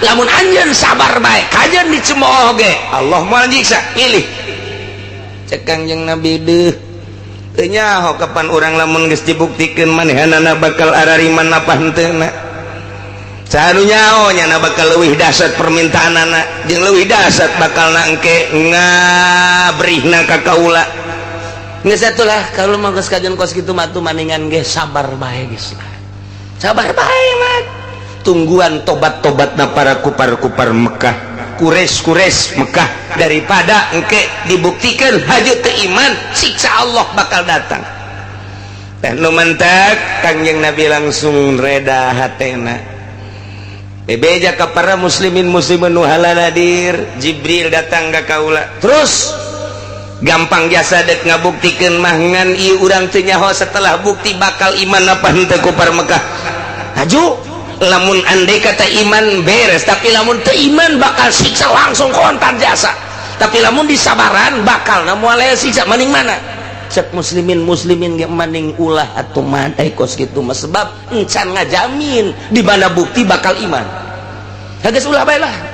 Lamun anjeun sabar bae, kajeun dicemooh ge Allah moal nyiksa. Milih, cek Kangjeng Nabi, deuh teu nyaho kapan urang lamun geus dibuktikan manehanana bakal arariman apa henteu na. Saha nu nyaho nyana bakal leuwih dahsyat permintaanana jeung leuwih dahsyat bakal na engke ngabrihna ka kaula. Geus atulah, kalau mah geus kajian kos kitu mah tuh maningan ge sabar bae geus lah. Sabar bae mah. Tungguan tobat-tobatna para kupar-kupar Mekah, Quraisy-Quraisy Mekah, daripada engke dibuktikan haju teu iman, siksa Allah bakal datang. Teh nu mantak Kangjeng Nabi langsung reda hatena. Bebeja ka para muslimin muslimin nu haladir, "Jibril datang ka kaula." Terus gampang jasa dek ngabuktikeun mah, ngan ieu urang teu nyaho setelah bukti bakal iman apa henteu kupar Mekah. Haju lamun andai kata iman beres, tapi lamun teu iman bakal siksa langsung kontan jasa. Tapi lamun disabaran bakal na moal aya siksa. Maning mana? Cek muslimin muslimin ge, maning ulah atuh mah kos kitu mah, sebab encan ngajamin di mana bukti bakal iman. Geus ulah bae lah.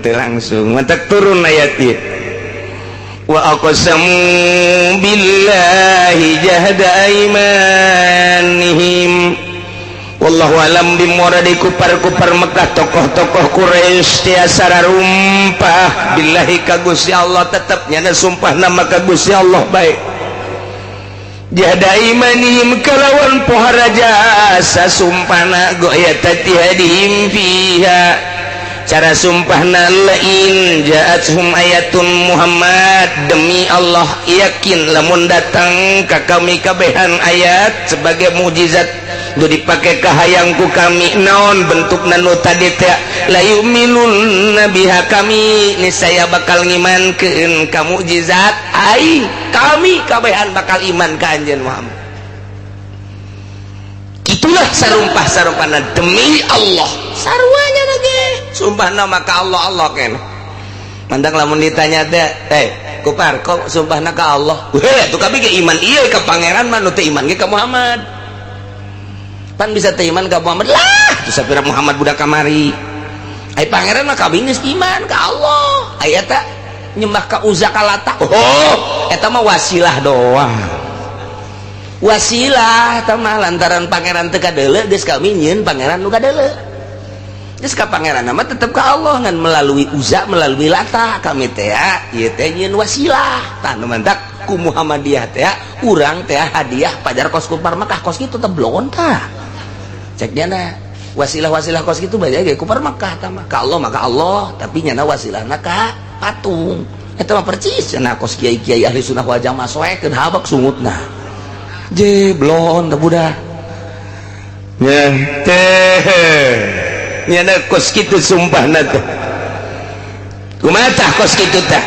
Teu langsung mantak turun ayat ieu, wa aqsamu billahi jahda aimanihim wallahu alam bimuradi. Kupar-kupar Mekah, tokoh-tokoh Quraisy tiasa rumpah billahi ka Gusti Allah, tetep nyana sumpah nama ka Gusti Allah baik. Jahda imanihim kalawan pohara jasa sumpahna, ghayata ijtihadihim fiha, cara sumpahna, lain ja'athum ayatun Muhammad, demi Allah yakin lamun datang ka kami kabehan ayat sebagai mukjizat nu dipake kahayangku kami, naon bentuk nu tadi teh, la yu'minunna biha, kami niscaya bakal ngimankeun ka mukjizat aing, kami kabehan bakal iman ka anjeun Muhammad. Itulah sarumpah sarumpahna demi Allah, saruanya lagi sumpah nama ka Allah. Allah kan mandang lamun ditanya teh, "Eh kupar, kok sumpahna ka Allah?" Weh, tuh kami ge iman iya ka pangeran mah, nu teu iman ge ka Muhammad. Pan bisa teu iman ka Muhammad lah tuh, sapira Muhammad budak kamari. Ai pangeran mah kami geus iman ka Allah. Aya ta nyembah ka Uzza, ka Lata? Oh, eta mah wasilah doang, wasilah eta mah. Lantaran pangeran teu kadeuleu, geus kami nyieun pangeran nu kadeuleu. Geus ka pangeran mah tetep ka Allah, ngan melalui Uzza, melalui Lata kami teh ya, ieu teh nyieun wasilah. Tah, nu mantak Matak ku Muhammadiyah teh urang teh hadiah pajar kos kufar Mekah, kos kitu teh blon tah. Cek nyana wasilah-wasilah kos kitu banyak ge kufar Mekah tah mah. Ka Allah maka Allah, tapi nyana wasilahna ka patung. Eta mah percis cenah kos kiai-kiai ahli sunnah wal jamaah, soekeun habak sungutna. Je blon teh budak. Nya teh nyana kos kitu sumpahna teh. Kumaha tah kos kitu tah?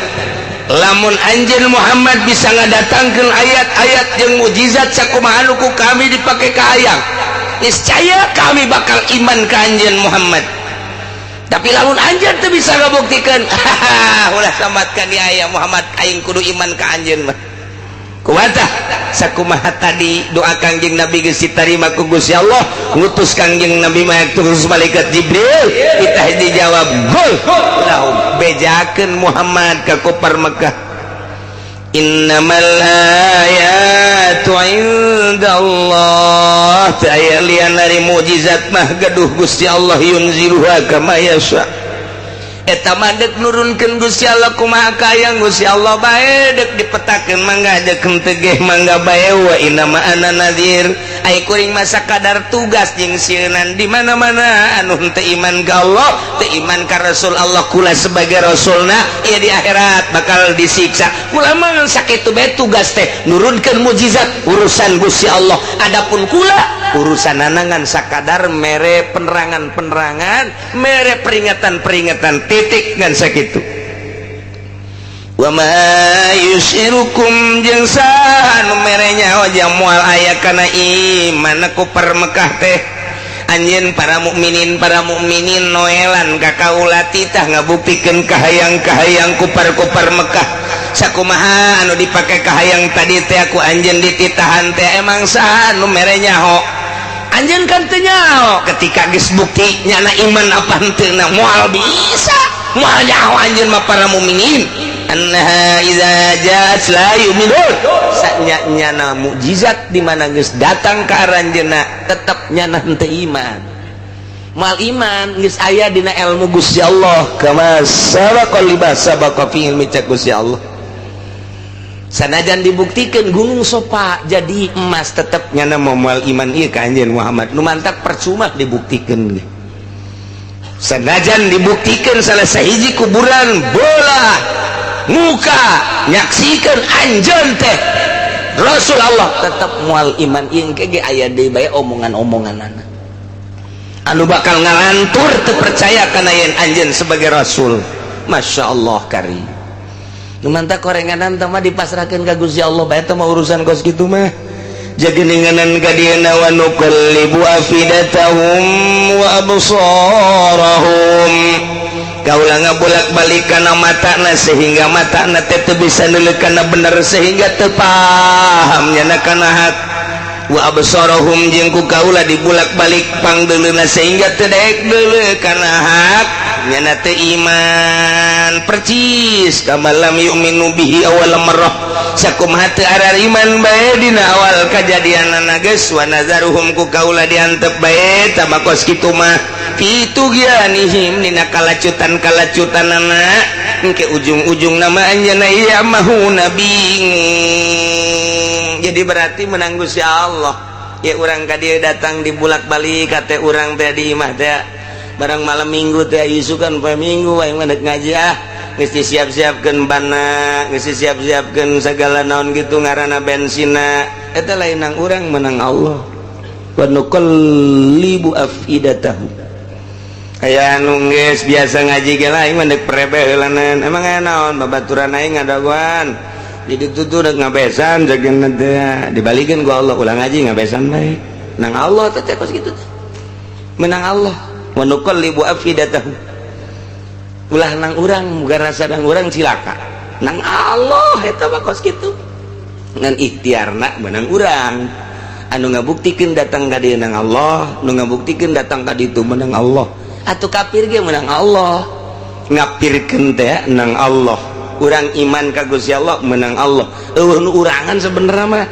Lamun anjeun Muhammad bisa ngadatangkeun ayat-ayat jeung mukjizat sakumaha nu ku kami dipake kahayang, niscaya kami bakal iman ka anjeun Muhammad. Tapi lamun anjeun teu bisa ngabuktikeun, ulah sambatkan ya aya Muhammad, aing kudu iman ka anjeun mah. Kumaha tah? Sakumaha tadi doa Kangjeng Nabi geus ditarima ku Gusti Allah, ngutus Kangjeng Nabi mah terus malaikat Jibril, kita dijawab gol lahum, bejakeun Muhammad ka kufar Mekah, innamal ayatu indallah, teu aya lian dari mukjizat mah gaduh Gusti Allah, yunziluha kama yasha. Eta mah dek nurunkeun Gusti Allah kumaha kayang Gusti Allah bae, dek dipetakeun mangga, dek henteu ge mangga bae. Wa inna ma ana nadhir, ai kuring mah sakadar tugas jeung sieunan di mana-mana anu henteu iman ka Allah, teu iman ka Rasul Allah. Kula sebagai rasulna ieu di akhirat bakal disiksa. Kula mah ngan sakitu bae tugas teh, nurunkeun mukjizat urusan Gusti Allah. Adapun kula urusan ngan sakadar mere penerangan-penerangan, mere peringatan-peringatan, titik, ngan sakitu. Wa ma yusyirukum, jeung saha nu mere nyaho moal aya kana iman kufar Mekah teh? Anjeun para mukminin noelan ka kaula titah ngabuktikeun kahayang-kahayang kufar-kufar Mekah sakumaha anu dipake kahayang tadi teh aku anjeun dititahan teh. Emang saha nu mere nyaho? Anjeun kan teu nyaho ketika geus bukti nyana iman apa henteu na. Moal bisa, moal nyaho anjeun mah para mukminin, annaha idza ja'at la yu'minun. Sanya nyana mukjizat di mana geus datang ka aranjeunna tetep nyana henteu iman, moal iman. Geus aya dina ilmu Gusti Allah, kama sabaqa lima sabaqa fi ilmi, cek Gusti Allah. Sanajan dibuktikan gunung Sopa jadi emas, tetep nyana moal iman ieu ka anjeun Muhammad. Nu mantak percuma dibuktikan. Sanajan dibuktikan salah sahiji kuburan bola muka nyaksikan anjeun teh Rasul Allah, tetep moal iman. Ieu ge aya deui bae omongan-omongan anu bakal ngalantur teu percaya kana yen anjeun sebagai rasul. Masya Allah kari. Nu mantak korenganan teh mah dipasrahkeun ka Gusti Allah bae teh mah, urusan kos kitu mah. Jageninganan ka dieuna, wa nuqallibu afidatahum wa absarahum, kaula ngabolak-balik kana matana sehingga matana teh teu bisa neuleuk kana bener, sehingga teu paham nyana kana hak. Wa absarahum, jeung ku kaula dibulak-balik pangdeuleuna sehingga teu daek deuleu kana hak, nyana teu iman. Percis kama lam yu'minu bihi awal marrah, sakumaha teu arariman bae dina awal kajadianana geus. Wa nazaruhum, ku kaula diantep bae tama kos kitu mah, fi tughyanihim, dina kalacutan-kalacutanana. Engke ujung-ujung nama anjeunna ya'mahuna, bingung. Jadi berarti menang Gusti Allah ya. Urang ka dieu datang dibulak-balik kate urang teh di imah teh barang malam Minggu teh, isukan poe Minggu aing mah ngaji ah, geus disiap-siapkeun bana, geus disiap-siapkeun segala naon gitu ngaranna bensina. Eta lain nang urang, menang Allah. Wa nuqallibu afidatahum. Aya anu geus biasa ngaji ge lah, aing mah deuk prebe heulanan. Emang aya naon? Babaturan aing ngadagoan jadi tutu dek ngabesan jageuna teh. Dibalikeun ku Allah, ulah ngaji, ngabesan bae. Nang Allah teh kos kitu teh, menang Allah. Wa nuqallibu afidatahum, ulah nang urang muga rasa nang urang cilaka, nang Allah eta mah kos kitu. Ngan ikhtiarna menang urang, anu ngabuktikeun datang ka dieu nang Allah, nu ngabuktikeun datang ka ditu menang Allah. Atuh kafir ge menang Allah, ngapirkeun teh nang Allah. Urang iman ka Gusti Allah menang Allah, eueuh nu urangan sebenarnya mah.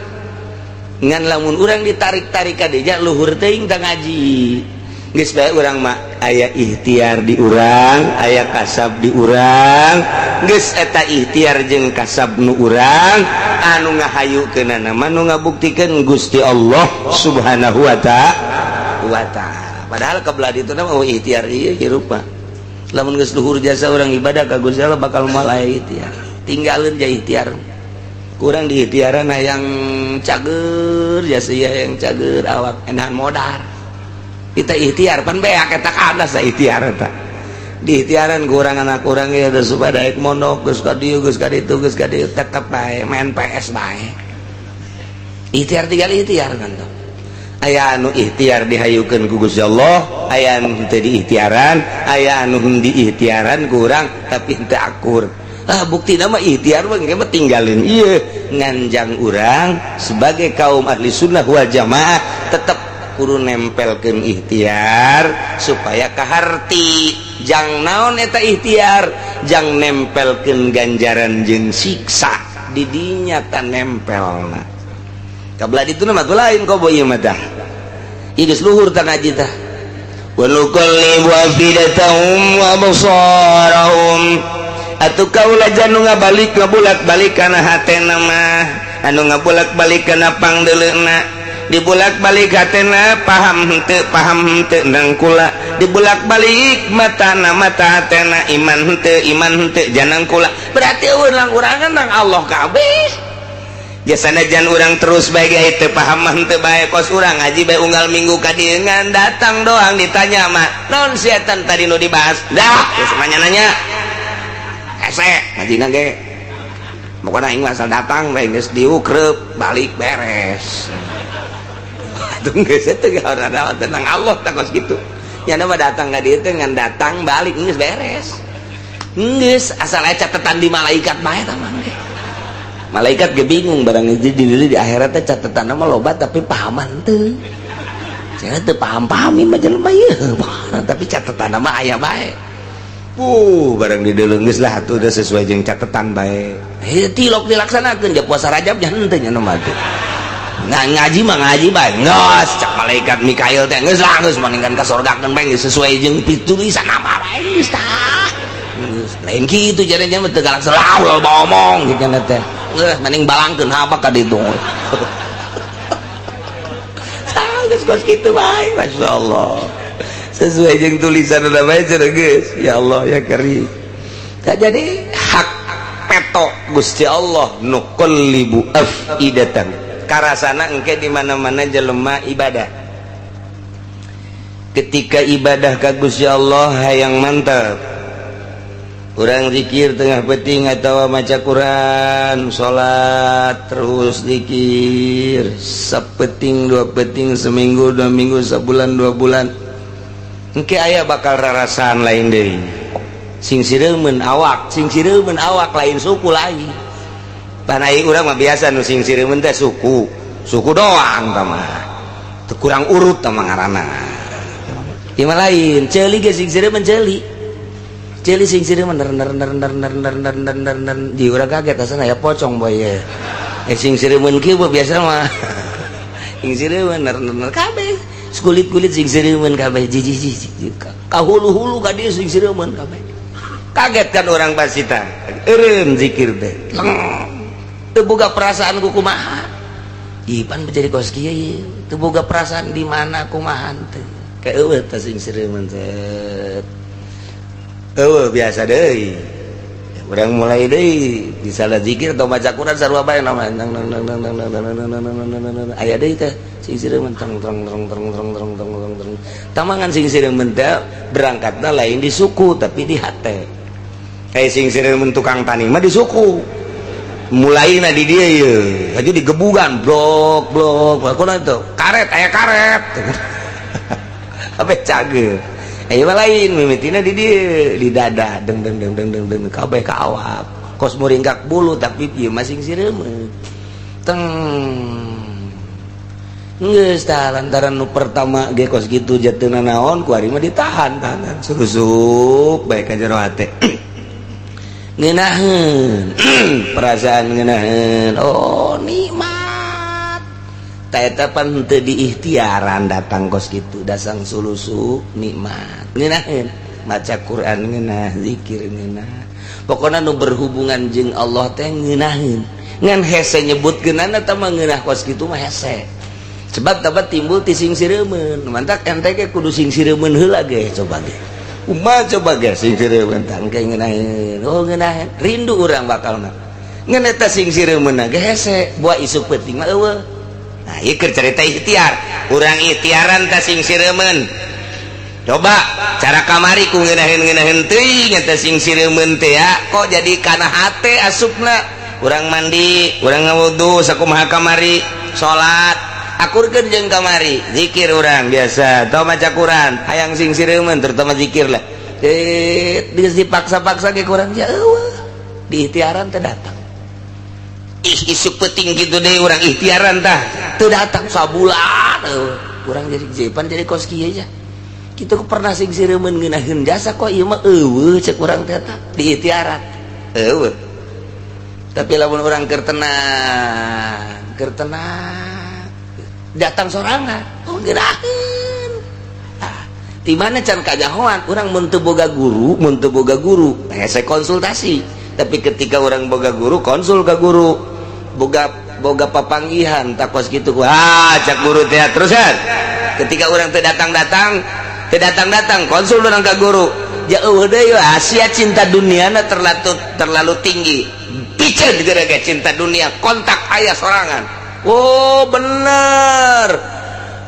Ngan lamun urang ditarik-tarik ka dinya, luhur teuing tah ngaji. Geus bae urang mah. Aya ikhtiar di urang, aya kasab di urang. Geus eta ikhtiar jeung kasab nu urang anu ngahayukeunana mah nu ngabuktikeun Gusti Allah Subhanahu wa ta'ala. Padahal kebelah itu mah, oh, ikhtiar ieu hirup mah. Lamun geus luhur jasa urang ibadah ka Gusti Allah, bakal moal aya ikhtiar. Tinggalin ja ikhtiar. Kurang di ikhtiaran yang cager jasa yang cager awak enahan modal. Kita ikhtiar pan beak eta kana sa ikhtiar eta. Di ikhtiaran kurang anak kurang ya geus supaya daek mondok, geus ka dieu, geus ka ditu, geus ka dieu, tetep bae main PS bae. Ikhtiar tinggal ikhtiar kan tuh. Aya anu ikhtiar dihayukeun ku Gusti Allah, aya anu henteu diikhtiaran, aya anu diikhtiaran kurang tapi henteu akur. Ah, bukti nama ikhtiar mah engke mah tinggalin ieu nganjang urang sebagai kaum ahli sunnah wal jamaah tetep kudu nempelkeun ikhtiar supaya kaharti. Jang naon eta ikhtiar? Jang nempelkeun ganjaran jeung siksa didinya ta nempelna. Kabelah ditu mah lain kobo ieu mah tah. Ieu geus luhur tah ngaji tah. Wa nuqallibu afidatahum wa absarahum. Atuh kaula janu ngabalik ngabulak-balik kana hatena mah, anu ngabulak-balik kana pangdeuleuna, dibulak-balik hatena paham henteu, paham henteu nang kula, dibulak-balik matana, mata hatena iman henteu, iman henteu janang kula. Berarti urang urangan nang Allah kabeh. Jasana jan urang terus bae ge teu paham mah henteu bae, kos urang ngaji bae unggal minggu ka dieu ngan datang doang, ditanya mah naon setan tadi nu dibahas, dah geus nanya-nanya hese ngajina ge. Pokoknya aing asal datang bae, geus diukrep balik beres. Atuh geus teu ada tentang Allah tah kos kitu. Nya mah datang ka dieu teh ngan datang balik geus beres. Geus asal aya catatan di malaikat bae tah mah. Malaikat ge bingung barang itu di akhirat teh catatan mah loba tapi pahaman teu. Cenah teu paham-paham mah jelema ieu. Tapi catatan mah aya bae. Barang di geus lah atuh udah sesuai jeung catatan bae. Heuh, tilok dilaksanakeun ja puasa Rajab nya henteu nya nu mah teh. Nah, ngaji mah ngaji bae. Geus cak malaikat Mikail teh geus lah, geus mendingan ka sorgakeun bae, geus sesuai jeung tulisan nama bae geus tah. Geus lain kitu jadinya mah teu galak selalu loba omong gitu teh. Geus mending balangkeun haba ka ditu. Tah geus kos kitu bae, masyaallah. Sesuai jeung tulisan udah bae cenah geus. Ya Allah ya Karim. Tak jadi hak peto Gusti Allah nuqallibu afidatan. Karasana engke di mana-mana jelema ibadah. Ketika ibadah ka Gusti Allah hayang mantap. Urang zikir tengah peting atau maca Quran, salat terus zikir sapeting dua peting, seminggu 2 minggu, sebulan 2 bulan, engke aya bakal rarasaan lain deui, sing sireumeun awak, sing sireumeun awak, lain suku lagi. Pan ai urang mah biasa nu sing sireumeun teh suku suku doang tah mah. Teu kurang urut tah mah ngaranna. Ieu mah lain, ceuli ge sing sireumeun, ceuli ceuli sing sireumeun ner ner ner ner ner ner ner ner ner ner. Di urang kaget asana ya pocong boy ye. Eh, sing sireumeun kieu biasa mah sing sireumeun ner ner ner kabeh, kulit-kulit sing sireumeun kabeh, jijik jijik ka hulu-hulu ka dieu sing sireumeun kabeh. Kaget kan orang pasti tah. Eureun zikir teh teu boga perasaan ku kumaha. Ipan menjadi kos kieu ieu teu boga perasaan di mana kumaha teh kaeueuh tah sing sireumeun set eueuh biasa deui. Urang mulai deui misalnya zikir atau baca Quran sarua bae nama nang nang nang nang nang nang nang nang nang nang nang aya deui teh sing sireumeun teng teng teng teng teng teng teng teng teng. Tamangan sing sireumeun teh berangkatna lain di suku tapi di hate. Kayak sing sireumeun tukang tani mah di suku mulaina di dia ye aja digebugan blok blok kunaon itu karet aya karet apa cager. Eh, lain mimitina di dia di dada deng deng deng deng deng deng kabeh ka awak kos muringkak bulu tapi ieu mah sing sireumeun teng. Geus tah lantaran nu pertama ge kos kitu jatuhna naon ku ari mah ditahan tahanan susup bae ka jero hate ngeunaheun perasaan ngeunaheun, oh nikmat. Ta eta pan teu diikhtiaran datang kos kitu, dasang sulusu nikmat. Ngeunaheun maca Quran, ngeunah zikir, ngeunah. Pokona nu berhubungan jeung Allah teh ngeunaheun. Ngan hese nyebutkeunana, eta mah ngeunah kos kitu mah hese. Sebab dapat timbul ti sing sireumeun. Mantak ente ge kudu sing sireumeun heula ge, coba ge. Kumaha coba ge sing sireumeun tah engke ngeunaheun. Oh, ngeunaheun. Rindu urang bakalna. Ngan eta sing sireumeun ge hese, buah isuk peuting mah eueuh. Nah, ieu keur cerita ikhtiar. Urang ikhtiaran tah sing sireumeun. Coba cara kamari ku ngeunaheun-ngeunaheun teuing eta sing sireumeun teh ya, kok jadi kana hate asupna. Urang mandi, urang ngawudu sakumaha kamari, salat, akurkeun jeung kamari, zikir urang biasa, atau maca Quran, hayang sing sireumeun terutama zikir lah. Eh, geus dipaksa-paksa ge kurang ya eueuh. Di ikhtiaran teh datang. Ih, isuk peuting kitu deui urang ikhtiaran tah, teu datang sabulan eueuh. Urang jadi jepan jadi kos kieu aja. Kitu pernah sing sireumeun ngeunaheun jasa, kok ieu mah eueuh cek urang teh tah di ikhtiaran. Eueuh. Tapi lamun urang keur tenang, datang sorangan, oh ngeunaheun. Ah, di mana can kajahoan urang mun teu boga guru, mun teu boga guru, hese konsultasi. Tapi ketika orang boga guru, konsul ke guru. Boga boga papanggihan takos gitu, ah cak guru teh terus kan. Ketika orang teu datang-datang, teu datang-datang, konsul urang ke guru. Jauh deui Asia cinta dunia terlalu terlalu tinggi. Piceun gara-gara cinta dunia, kontak aya sorangan. Oh, bener.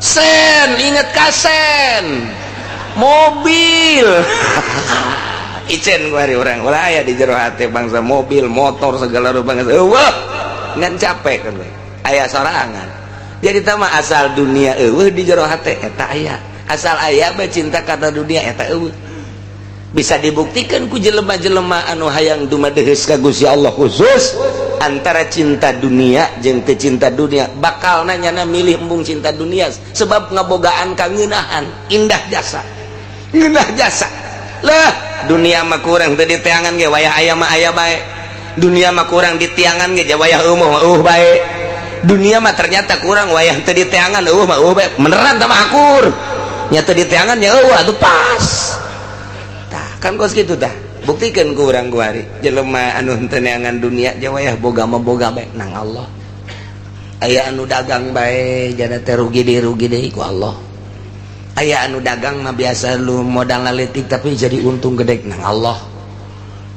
Sen, inget kasen. Mobil. Icen kuari urang ulah aya di jero hate bangsa mobil, motor, segala rupa bangsa. Eueuh, ngan capek kan we. Aya sorangan. Jadi tama asal dunia eueuh di jero hate eta aya. Asal aya bae cinta kana dunia eta eueuh. Bisa dibuktikan ku jelema-jelema anu hayang dumadeheus ka Gusti Allah, khusus antara cinta dunia jeung teu cinta dunia, bakal nanyana milih embung cinta dunia sebab ngabogaan kangeunahan indah jasa, ngeunah jasa lah. Dunia mah kurang teu diteangan ge, wayah aya mah aya bae. Dunia mah kurang ditiangan ge, wayah eueuh mah eueuh bae. Dunia mah ternyata kurang wayah teu diteangan, eueuh mah eueuh bae. Beneran tah mah akur nya, teu diteangan nya eueuh atuh pas. Tah kan kos kitu tah, buktikan ku urang kuari jelema anu teu neangan dunia je, wayah boga mah boga bae nang Allah. Aya anu dagang bae jana teh rugi deui, rugi deui, ku Allah. Aya anu dagang mah biasa lu modal leutik tapi jadi untung gede, nang Allah.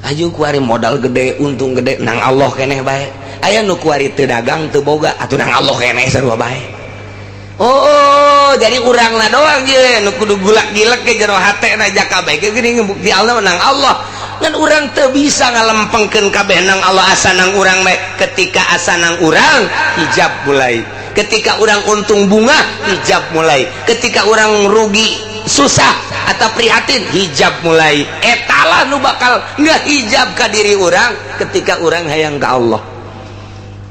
Aju kuari modal gede, untung gede, nang Allah keneh bae. Aya nu kuari teu dagang, teu boga, atuh nang Allah keneh sarua bae. Oh, jadi urangna doang je nu kudu gulak gilek ke jero hate na jaka bae ge geuning bukti Allah nang Allah. Ngan urang teu bisa ngalempengkeun kabeh nang Allah, asa nang urang bae. Ketika asa nang urang, hijab mulai. Ketika urang untung bunga, hijab mulai. Ketika urang rugi, susah atau prihatin, hijab mulai. Etalah nu bakal ngehijab ka diri urang ketika urang hayang ka Allah.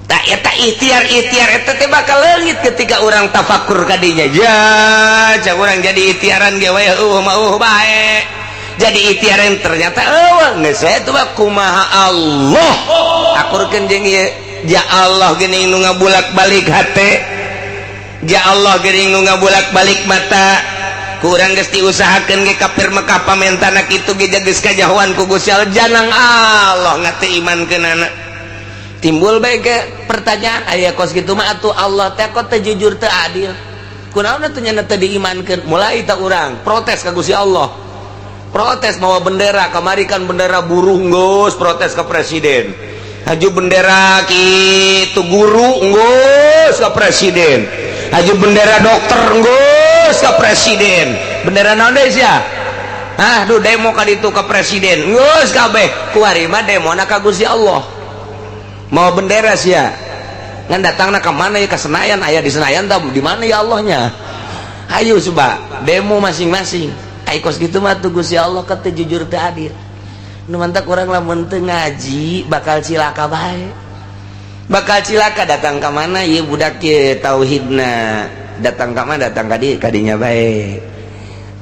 Tak eta ikhtiar, ikhtiar eta teh bakal leungit ketika urang tafakur kadinya. Ya cak urang jadi ikhtiaran ge we eueuh mah eueuh bae. Jadi ikhtiaran ternyata eueuh geus we teh kumaha Allah akurkeun jeung ieu. Ya Allah geuning nu ngabulak-balik hate, ya Allah geuning nu ngabulak-balik mata. Kurang geus diusahakeun ge kafir Mekah pamentana kitu ge geus kajahoan ku Gusti Allah, janang Allah ngate imankeunana. Timbul bae ke pertanyaan, aya kos kitu mah atuh Allah teh kok teu jujur, teu adil, kunaon atuh nya teu diimankeun? Mulai tak urang protes ka Gusti Allah, protes mawa bendera. Kamari kan bendera buruh geus protes ke presiden, haju bendera kitu guru geus ke presiden, haju bendera dokter geus ke presiden, bendera naon deui sia? Ah, duh, demo ka ditu ke presiden geus kabeh. Kuari mah demona ka Gusti Allah mau bendera sia. Ngan datangna ka mana ya? Ke Senayan? Aya di Senayan tah di mana ya Allahnya? Ayo coba demo masing-masing. Ai kos kitu mah tuh Gusti Allah kata jujur teu adil. Nu mantak urang lamun teu ngaji bakal cilaka bae, bakal cilaka. Datang ka mana ieu budak ye tauhidna? Datang ka mana? Datang ka dieu, kadinya bae.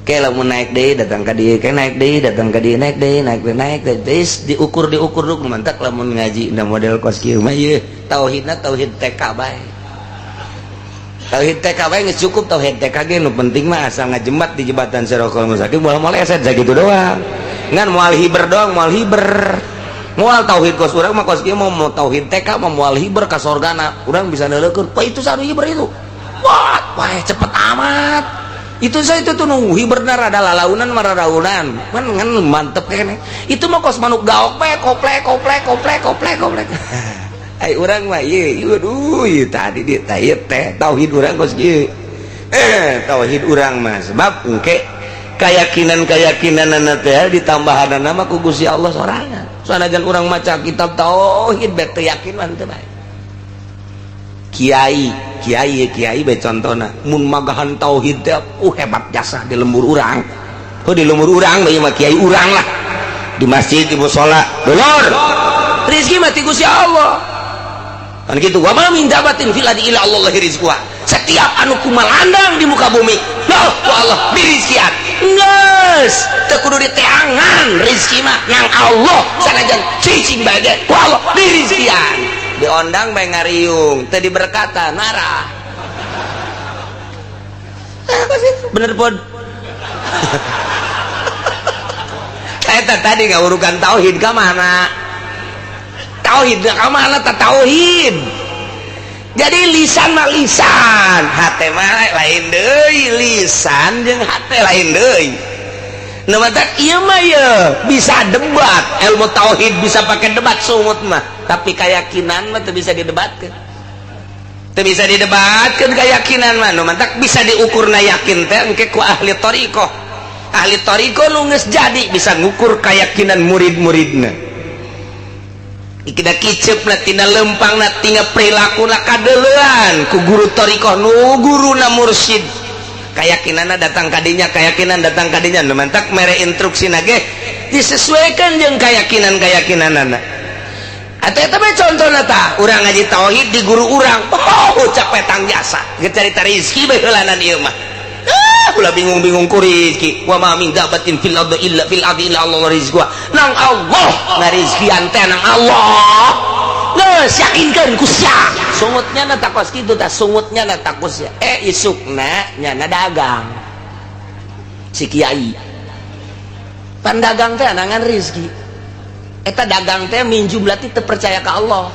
Ke lamun naik deui, datang ka dieu, ke naik deui, datang ka dieu, naik deui, naik deui, naik deui, deui, diukur, diukur duk. Mantak lamun ngaji na model kos kieu mah ieu tauhidna tauhid TK bae. Tauhid TK bae geus cukup tauhid TK ge nu penting mah asal ngajembat di jembatan Sirotol Mustaqim moal moleset sakitu doang. Ngan moal hiber doang, moal hiber. Moal tauhid kos urang mah kos kieu mau tauhid TK mah moal hiber ka sorgana. Urang bisa neuleukeun, "Wah, itu sanu hiber itu." Wah, wah cepet amat. Itu saya itu tuh nunggu hiberna rada lalaunan mararaunan. Man ngan mantep kene. Itu mah kos manuk gaok bae koplek koplek koplek koplek koplek. Ai urang mah ieu aduh ieu tadi di teh teh tauhid urang kos kieu. Tauhid urang mah sebab engke keyakinan-keyakinanana teh ditambahanana mah ku Gusti Allah sorangan. Sanajan urang maca kitab tauhid bae teu yakin mah teu bae. Kiai kiai kiai bae contona mun magahan tauhid teh hebat jasa di lembur urang. Oh di lembur urang bae mah kiai urang lah. Di masjid di musala dulur. Rezeki mah ti Gusti Allah. Kan gitu wa ma min dabatin fil ardi illa Allah rizquha. Setiap anu kumalandang di muka bumi, loh ku Allah dirizkian. Geus, teu kudu diteangan rezeki mah nang Allah sanajan cicing bae ge ku Allah dirizkian. Diondang bae ngariung, teu diberkatan marah. Bener pun. Eta tadi ngawurukan tauhid ka mana? Tauhid ka mana ta tauhid? Jadi lisan mah lisan, hate mah lain deui, lisan jeung hate lain deui. Nu matak ieu mah ye bisa debat, ilmu tauhid bisa pakai debat sungut mah, tapi keyakinan mah teu bisa didebatkeun. Teu bisa didebatkeun keyakinan mah, nu matak bisa diukurna yakin teh engke ku ahli thariqah. Ahli thariqah nu geus jadi bisa ngukur keyakinan murid-muridna. Kita kicep na tina lempang na tina perilaku na kadeulean ku guru thariqah nu guruna mursyid. Keyakinanna datang kadinya, keyakinan datang kadinya, nu mantak mere instruksi ge disesuaikan jeung keyakinan-keyakinanana. Atau eta mah contohna tah, urang ngaji tauhid di guru urang, oh capek tang jasa, geus carita rezeki bae heulanan ieu mah. Ulah bingung-bingung ku rezeki. Wa ma min dabatin fil ardi illa fil ardi illa Allah rizquha. Nang Allah ngarizkian teh nang Allah. Geus yakinkeun ku sia. Sungutnya na takos kitu tah, sungutnya na takos sia. Isukna nyana dagang. Si kiai. Pan dagang teh nangan rezeki. Eta dagang teh min jumlah teu percaya ka Allah.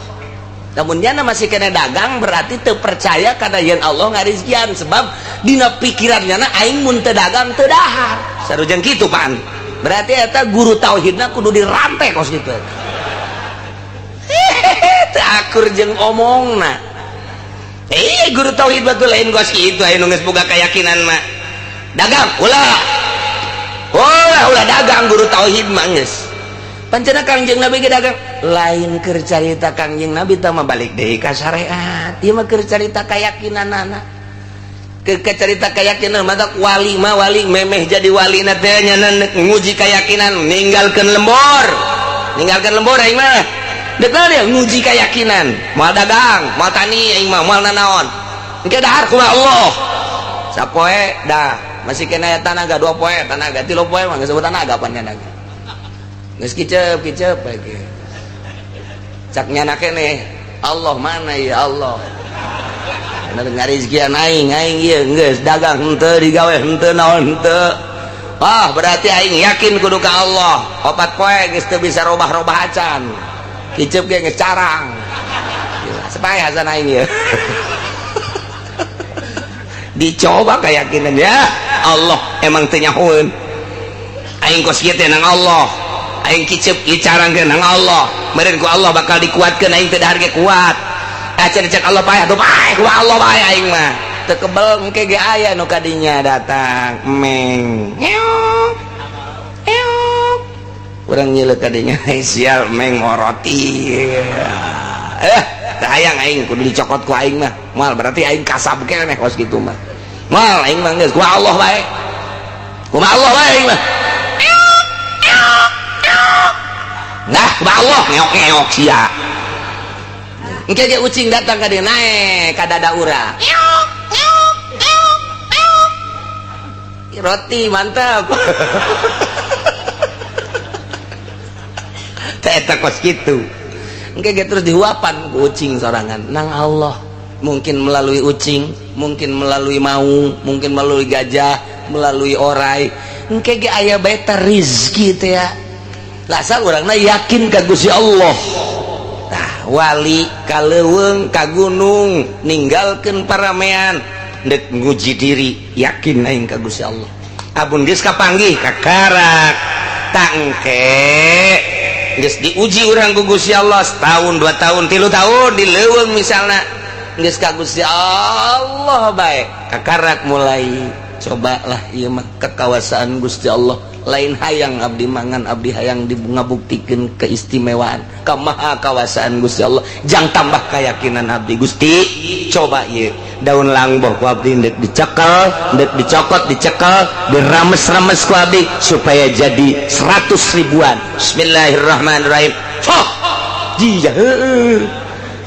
Namun nyana masih kena dagang berarti teu percaya karena yen Allah ngarizkian sebab dina pikiran nyana aing mun teu dagang teu dahar. Sarujeng kitu pan. Berarti eta guru tauhidna kudu dirantai kos kitu. Hehehe teu akur jeung omongna. Guru tauhid batur lain kos kitu aya nu geus boga keyakinan mah. Dagang ulah. Ulah ulah dagang guru tauhid mah geus. Pancena Kangjeng Nabi ge dagang lain keur carita Kangjeng Nabi tah mah balik deui ka syariat. Ieu mah keur carita keyakinanana. Ke carita keyakinan mah wali mah wali memeh jadi wali na teh nya nguji keyakinan ninggalkeun lembur. Ninggalkeun lembur aing mah. Deuk dia nguji keyakinan. Moal dagang, moal tani aing mah, moal nanaon. Engke dahar kumaha Allah. Sapoe dah masih kena tanaga 2 poe tanaga 3 poe mah geus tanaga pan nya. Geus kicep kicep lagi. Cak nyana keneh, Allah mana ya Allah. Bener ngarizkian aing aing ieu geus dagang henteu digawe henteu naon henteu. Wah, berarti aing yakin kudu ka Allah. 4 poe geus teu bisa robah-robah acan. Kicep ge geus carang. Supaya hasan aing ieu. Dicoba keyakinan ya Allah emang teu nyahoeun. Aing kos kieu teh nang Allah. Aing kicep ieu carang ge nang Allah. Meureun ku Allah bakal dikuatkeun aing teu dahar ge kuat. Acan cek Allah paeh atuh paeh ku Allah bae aing mah. Teu kebel engke ge aya nu kadinya datang meng. Ngeok. Ngeok. Urang nyeuleuh kadinya sial meng roti. Teu hayang aing kudu dicokot ku aing mah. Moal berarti aing kasab keneh kos kitu mah. Moal aing mah geus ku Allah bae. Kumaha Allah bae aing mah. Nah, kumaha Allah ngeok-ngeok sia. Engke ge ucing datang ka dieu naek ka dada urang. Ngeok ngeok ngeok ngeok. Roti mantap. Teh eta kos kitu. Engke ge terus dihuapan ku ucing sorangan nang Allah. Mungkin melalui ucing, mungkin melalui maung, mungkin melalui gajah, melalui orai. Engke ge aya bae teh rizki teh ya. Lasal urangna yakin ka Gusti Allah. Tah wali ka leuweung ka gunung ninggalkeun paramean dek nguji diri yakin aing ka Gusti Allah. Abun geus kapanggih kakarak tangke geus diuji urang ku Gusti Allah setahun, 2 tahun, 3 tahun di leuweung misalna geus ka Gusti Allah bae kakarak mulai cobalah ieu mah kekawasaan Gusti Allah. Lain hayang abdi mangan, abdi hayang ngabuktikan keistimewaan kamaha kawasaan Gusti Allah. Jang tambah keyakinan abdi Gusti, coba ieu daun langboh ku abdi ndek dicekel, ndek dicokot, dicekel, dirames-rames ku abdi supaya jadi 100 ribuan. Bismillahirrahmanirrahim. Foh, jia heueuh.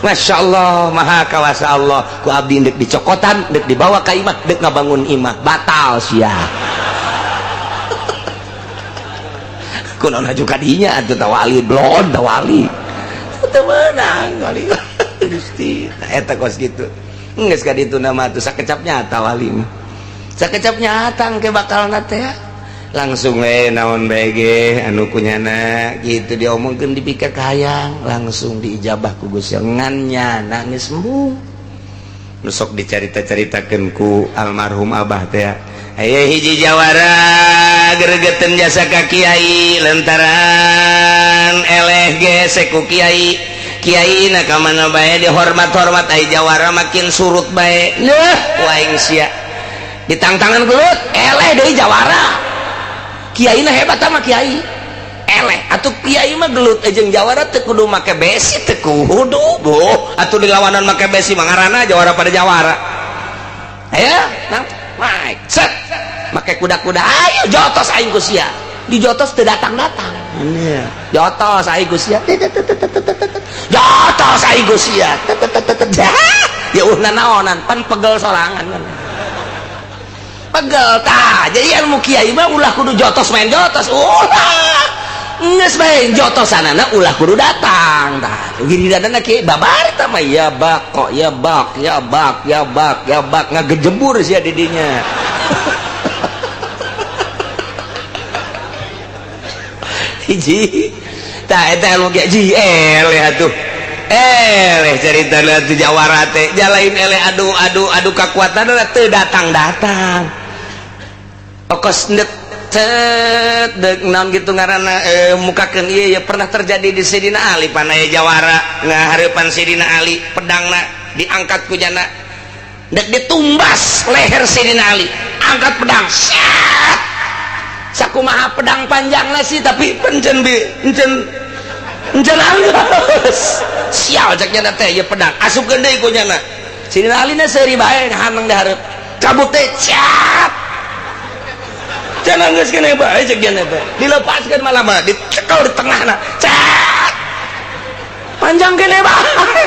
Masya Allah, maha kawasa Allah. Ku abdi ndek dicokotan, ndek dibawa ka imah, ndek ngabangun imah, batal sia. Kunaon aju kadinya atuh tawali blon tawali. Teu meunang wali. Gusti, eta kos kitu. Geus ka ditu nama atuh sakecap nyata wali mah. Sakecap nyata engke bakalna teh. Langsung we naon bae ge anu kunyana kitu diomongkeun dipikir kahayang, langsung diijabah ku Gusti ngan nyana geus embung. Nu sok dicarita-caritakeun ku almarhum abah teh. Aya hiji jawara gregetan jasa ka kiai lantaran eleh gesek ku kiai. Kiai na ka mana bae dihormat-hormat ai jawara makin surut bae. Leuh waing sia. Ditangtangan gelut eleh deui jawara. Kiai na hebat sama kiai. Eleh atuh kiai mah gelut jeung jawara teu kudu make besi teu kudu. Boh atuh dilawanan make besi mah ngaranna jawara pada jawara. Aya nang naik set make kuda-kuda ayo jotos aing ku sia. Dijotos teu datang-datang. Jotos aing ku sia. Jotos aing ku sia. Ya uh nanaonan pan pegel sorangan kan. Pegel tah. Jadi ilmu kiai mah ulah kudu jotos main jotos. Ulah. Geus bae jotosanana ulah kudu datang tah. Giliranna kiai babar tah mah ya bak kok ya bak ya bak ya bak ya bak ngagejebur sia di dinya. Hiji tah eta ilmu kiai ji eleh atuh. Eleh carita atuh jawara teh jalain eleh adu adu adu kakuatanna teu datang-datang. Okos ndek cet dek naon gitu ngaranna mukakeun ieu ya pernah terjadi di Sidina Ali panaya jawara ngahareupan Sidina Ali pedangna diangkat ku jana dek ditumbas leher Sidina Ali angkat pedang set sakumaha pedang panjangna sih tapi pencen bi encen encen anggeus sial cek nyana teh ieu pedang asupkeun deui ku nyana Sidina Ali na seuri bae haneng di hareup cabut teh cat jangan geus kene bae cek nyana teh dilepaskeun malah mah dicekel di tengahna cat panjang kene bae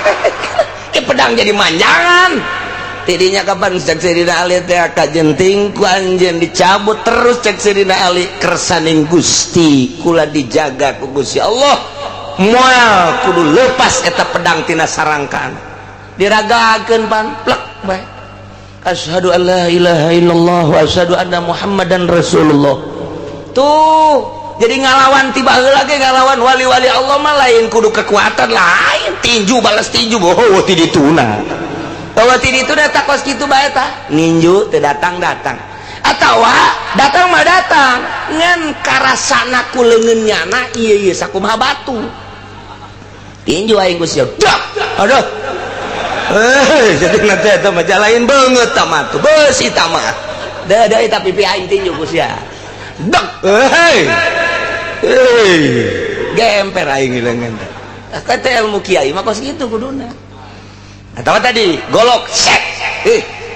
ke pedang jadi manjangan tidinya kapan cek Sidina Ali teh kajenting ku anjeun dicabut terus cek Sidina Ali kersaning Gusti kula dijaga ku Gusti Allah moal kudu lepas eta pedang tina sarangkan diragakeun pan plek bae asyhadu an la ilaha illallah wa asyhadu anna muhammadan rasulullah. Tuh jadi ngalawan tiba heula ge ngalawan wali-wali Allah mah lain kudu kekuatan lain tinju balas tinju boh ti dituna tawa ti dituna tak kos kitu bae tah ninju teu datang-datang atawa datang mah datang ngan karasana ku leungeun nyana ieu ieu sakumaha batu tinju aing geus siap aduh jadi nanti eta mah jalain beungeut tah mah tuh beusi tah mah da da eta pipi aing tinju ku sia dek hei hei gemper aing leungeun teh kata ilmu kiai mah kos kitu kuduna atawa tadi golok set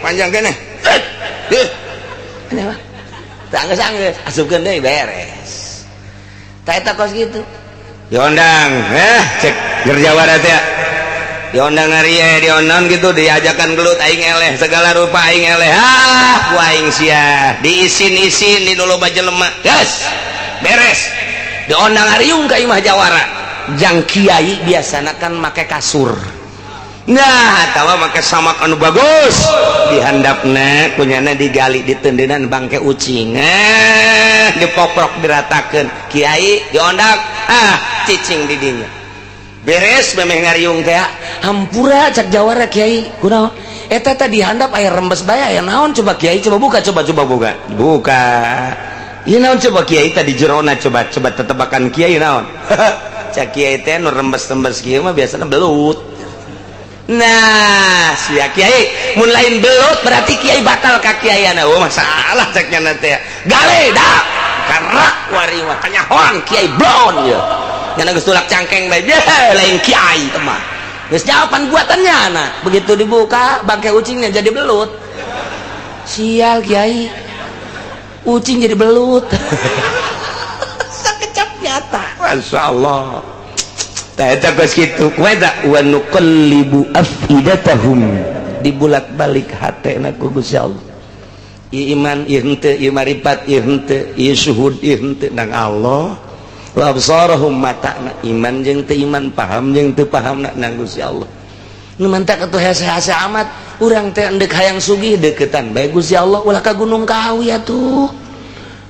panjang keneh aneh mah teu anggeus-anggeus asupkeun deui beres tah eta kos kitu diondang cek gerjawara teh diondang ngarie diondang gitu diajakan gelut aing eleh segala rupa aing eleh ah ku aing sia diisin-isin di loba jelema geus beres diondang ariung ka imah jawara jang kiai biasana kan make kasur Nah, atawa make samak anu bagus dihandapna kunyana digali ditendenan bangke ucing, eh dipoprok, diratakeun, kiai diondak, ah cicing di dinya. Beres memeh ngariung teh, "Hampura," cak jawara, "Kiai, kunaon eta tadi handap aya rembes bae, aya naon? Coba, Kiai, coba buka, coba, coba buka, buka. Ieu naon coba, Kiai, tadi jerona? Coba, coba tetebakan Kiai naon?" Cak Kiai teh, "Nu rembes-rembes kieu mah biasanya belut." Nah, sia Kiai, mun lain belut berarti Kiai batal ka kiaiana. Oh, masalah cek nya teh. Gale dak karak wari mah kanyahoan Kiai blon ya. Nyana geus tulak cangkeng bae, lain kiai teh mah. Geus jawaban buatannya. Nah, begitu dibuka bangke ucingnya jadi belut. Sial Kiai. Ucing jadi belut. Sakecap nyata. Masya Allah. Tah, geus kitu. Wa nuqallibu afidatahum, dibulak-balik hatena ku Gusti Allah. Ieu iman, ieu henteu, ieu maripat, ieu henteu, ieu syuhud, ieu henteu, nang Allah. Wa absarahum, matana, iman jeung teu iman, paham jeung teu paham, nang Gusti Allah. Nu mantak atuh hese-hese amat urang teh, endek hayang sugih deketan bae Gusti Allah, ulah ka Gunung Kawi atuh.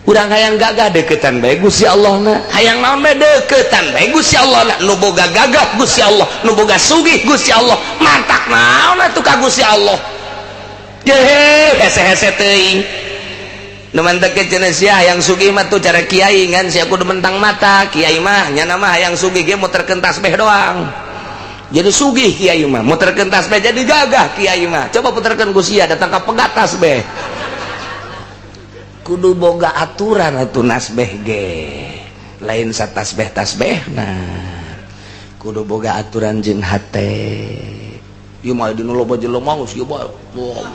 Urang hayang gagah deketan bae Gusti Allah na, hayang naon bae deketan bae Gusti Allah na. Nu boga gagah Gusti Allah, nu boga sugih Gusti Allah, mantak naon atuh ka Gusti Allah? Hese-hese teuing. Nu mantak cenah sia hayang sugih mah tuh cara kiai, ngan sia kudu mentang mata. Kiai mah nyana mah hayang sugih ge muterkeun tasbih doang jadi sugih. Kiai mah muterkeun tasbih jadi gagah. Kiai mah coba puterkeun ku sia, datang ka pegat tasbih. Kudu boga aturan atuh nasbeh ge, lain satasbeh tasbeh. Nah, kudu boga aturan jeung hate. Ieu mah dina loba jelema geus ieu bae. Wow.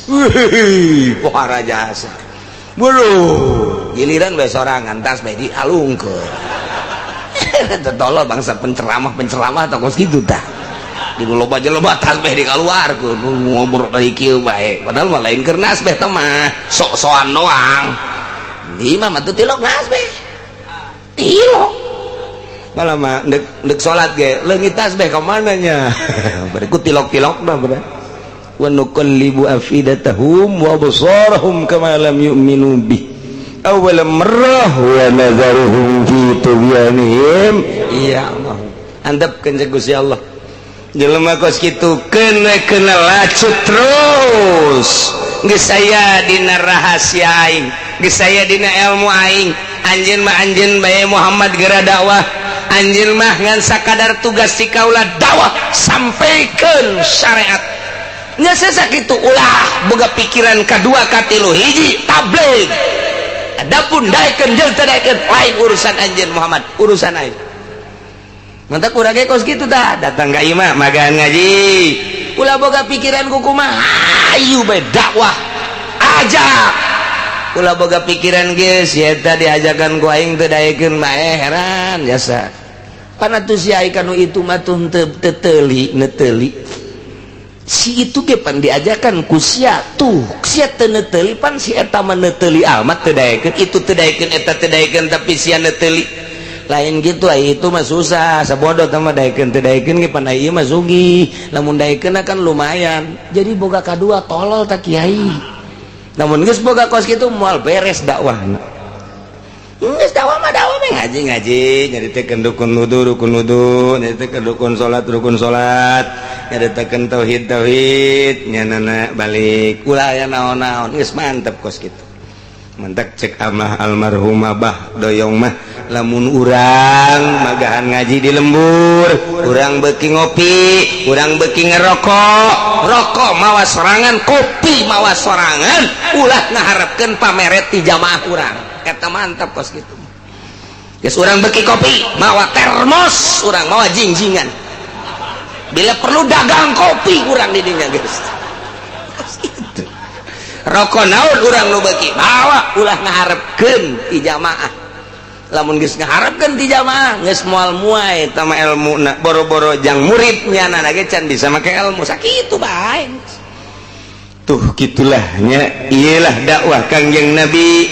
Wih, pohara jasa. Bulu, giliran bae sorangan tasbeh dialungkeun. Tolol bangsa penceramah-penceramah atau kos kitu tah. Di loba jelema tasbeh dikaluarkeun, ngobrol dari kieu bae. Padahal mah lain keur nasbeh teh mah, sok-sokan doang. Di mah mah teu tilok nasbeh. Tilok. Malah mah ndek ndek salat ge leungit tasbeh ka mana nya? Berikut tilok-tilok mah bener. Wa nuqallibu afidatahum wa absarahum kama lam yu'minu bih awwal marrah wa nadharuhum fi tughyanihim. Iya Allah, andapkeun cek Gusti Allah jelema kos kitu, kena kena lacut terus. Geus aya dina rahasia aing, geus aya dina ilmu aing. Anjeun mah anjeun bae Muhammad, geura dakwah. Anjeun mah ngan sakadar tugas si kaula dakwah, sampaikan syariat nya. Sakitu, ulah boga pikiran kadua katilu. Hiji tabligh, adapun daekeun jeung teu daekeun lain urusan anjeun Muhammad, urusan aing. Mantap, urang ge kos kitu tah, datang ka imah magan ngaji, ulah boga pikiran kumaha, hayu bae dakwah ajak. Ulah boga pikiran geus eta diajakan ku aing teu daekeun mah heran jasa. Pan atuh si ai kanu itu mah tuh teu teuli neteuli si itu ge, pan diajakan ku sia tuh sia teu neteuli. Pan si eta mah neteuli amat teu daekeun, itu teu daekeun, eta teu daekeun, tapi sia neteuli. Lain gitu ai itu mah, susah sabodo mah. Daekeun teu daekeun ge pan ai ieu mah sugih, lamun daekeun kan lumayan. Jadi boga kadua tolol tak kiai. Namun geus boga kos kitu moal beres dakwahna. Geus dakwah mah dakwah mah, ngaji ngaji, nyaritakeun rukun wudu, rukun wudu, nyaritakeun rukun salat, rukun salat, nyaritakeun tauhid, tauhid, nyanana balik, ulah aya naon-naon, geus mantep kos kitu. Mantap cek amah almarhum Abah Doyong mah, lamun urang magahan ngaji di lembur, urang beki ngopi, urang beki ngerokok, rokok mawa sorangan, kopi mawa sorangan, ulah ngaharapkeun pameret ti jamaah urang. Eta mantap kos kitu. Geus urang beki kopi mawa termos, urang mawa jingjingan, bila perlu dagang kopi urang di dinya. Geus kitu, rokok naon urang nu beki bawa, ulah ngaharepkeun ti jamaah. Lamun geus ngaharepkeun ti jamaah, geus moal muai eta mah elmuna. Boro-boro jang muridnya, nana ge can bisa make ilmu. Sakitu bae tuh, gitulahnya. Iyalah dakwah Kangjeng Nabi,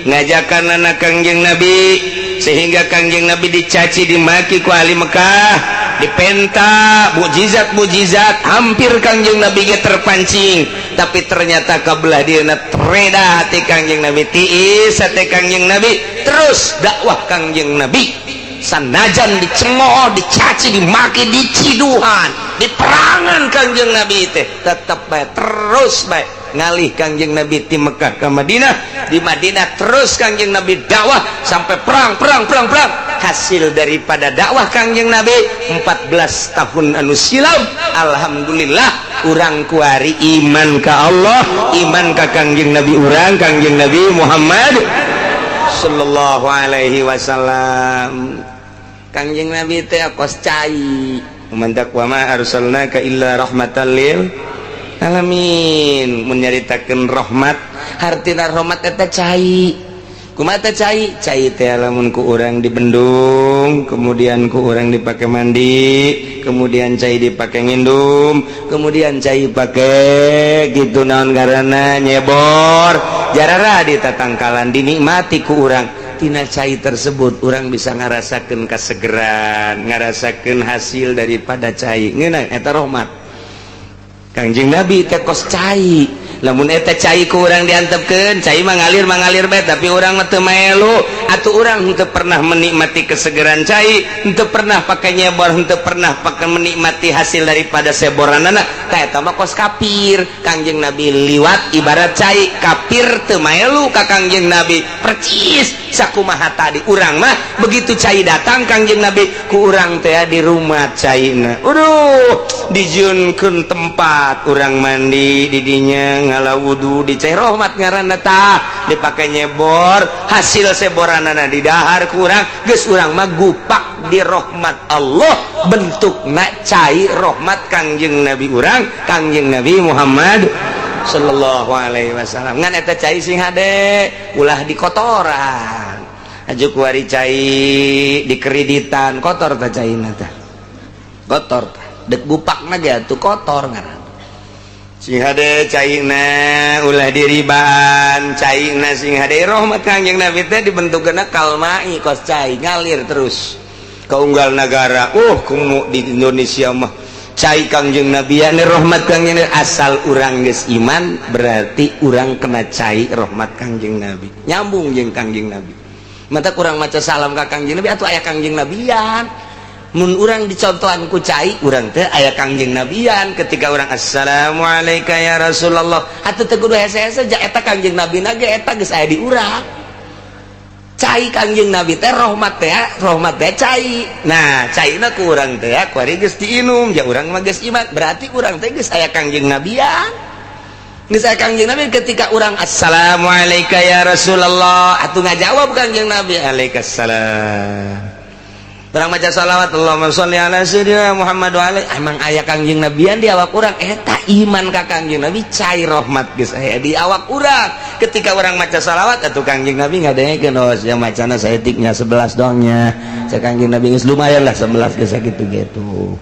ngajakan anak Kangjeng Nabi. Sehingga Kangjeng Nabi dicaci, dimaki ku ahli Mekah, dipenta mukjizat mukjizat, hampir Kangjeng Nabi ge terpancing. Tapi ternyata kabelah dieuna reda hati Kangjeng Nabi, tiis hati Kangjeng Nabi, terus dakwah Kangjeng Nabi sanajan dicemooh, dicaci, dimaki, diciduhan, diperangan. Kangjeng Nabi teh tetep bae, terus bae ngalih Kangjeng Nabi di Mekah ke Madinah. Di Madinah terus Kangjeng Nabi dakwah sampai perang, perang, perang, perang. Hasil daripada dakwah Kangjeng Nabi 14 tahun anu silam, alhamdulillah urang kuari iman ka Allah, iman ka Kangjeng Nabi urang, Kangjeng Nabi Muhammad sallallahu alaihi wasallam. Kangjeng Nabi teh kos cai, mantak wa ma arsalnaka illa rahmatan lil alamin. Menyaritakeun rahmat, hartina rahmat eta cai. Kumaha teh cai? Cai teh lamun ku urang dibendung, kemudian ku urang dipake mandi, kemudian cai dipake ngindum, kemudian cai pake gitu, naon ngaranna, nyebor jarara di tatangkalan, dinikmati ku urang. Tina cai tersebut urang bisa ngarasakeun kasegeran, ngarasakeun hasil daripada cai ngeunah. Eta rahmat Kangjeng Nabi teh kos cai. Lamun eta cai ku urang diantepkeun, cai mah ngalir mangalir bae, tapi urang mah teu maelu atuh, urang henteu pernah menikmati kesegeran cai, henteu pernah pakai nyebor, henteu pernah pakai menikmati hasil daripada seboranana. Tah, eta mah kos kafir. Kangjeng Nabi liwat ibarat cai, kafir teu maelu ka Kangjeng Nabi. Percis sakumaha tadi, urang mah begitu cai datang Kangjeng Nabi, ku urang teh di rumah caina. Aduh, dijieunkeun tempat urang mandi didinya, ngala wudu di cai rahmat ngaranna. Tah, dipake nyebor, hasil seboranana didahar ku urang. Geus, urang mah gupak di rahmat Allah, bentukna cai rahmat Kangjeng Nabi urang, Kangjeng Nabi Muhammad sallallahu alaihi wasallam. Ngan eta cai sing hade, ulah dikotoran. Aju kuari cai dikreditan, kotor tah caina tah, kotor tah. Dek gupakna ge atuh kotor ngaran. Sing hade caina, ulah diribaan caina, sing hade. Rahmat Kangjeng Nabi teh dibentukna kalmai, kos cai ngalir terus ke unggal negara. Kumu di Indonesia mah cai Kangjeng Nabi ya, rahmat Kangjeng Nabi. Asal urang geus iman, berarti urang kena cai rahmat Kangjeng Nabi, nyambung jeung Kangjeng Nabi. Mata kurang maca salam ka Kangjeng Nabi atau aya Kangjeng Nabian. Mun urang dicontohan ku cai, urang teh aya Kangjeng Nabian. Ketika urang assalamualaikum ya Rasulullah, atuh teu kudu hese-hese ja, eta Kangjeng Nabi na ge eta geus aya di urang. Cai Kangjeng Nabi teh rahmat teh, rahmat teh cai. Nah, caina ku urang teh kuari geus diinum ja, urang mah geus iman, berarti urang teh geus aya Kangjeng Nabian, geus aya Kangjeng Nabi. Ketika urang assalamualaikum ya Rasulullah, atuh ngajawab Kangjeng Nabi alaikassalam. Urang maca salawat, Allahumma sholli ala sayyidina Muhammad wa alaihi, emang aya Kangjeng Nabian di awak urang. Eta iman ka Kangjeng Nabi, cai rahmat geus aya di awak urang. Ketika urang maca salawat, atuh Kangjeng Nabi ngadengekeun, oh sia macana saeutiknya 11 doangnya. Cek Kangjeng Nabi geus lumayan lah 11 geus sakitu gitu.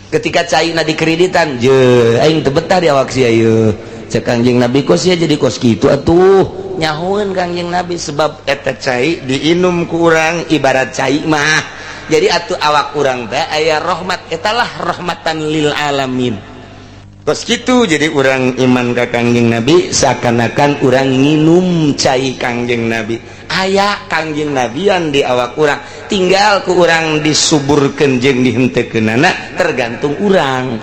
Ketika caina dikreditan je, aing teu betah di awak sia ieu, cek Kangjeng Nabi, kok sia jadi kos kitu atuh? Nyahueun Kangjeng Nabi, sebab eta cai diinum ku urang ibarat cai mah. Jadi atuh awak urang teh aya rahmat, etalah rahmatan lil alamin kos gitu. Jadi urang iman ka Kangjeng Nabi seakan-akan urang nginum cai Kangjeng Nabi, aya Kangjeng Nabian di awak urang, tinggal ku urang disuburkeun jeung dihenteukeunana, tergantung urang.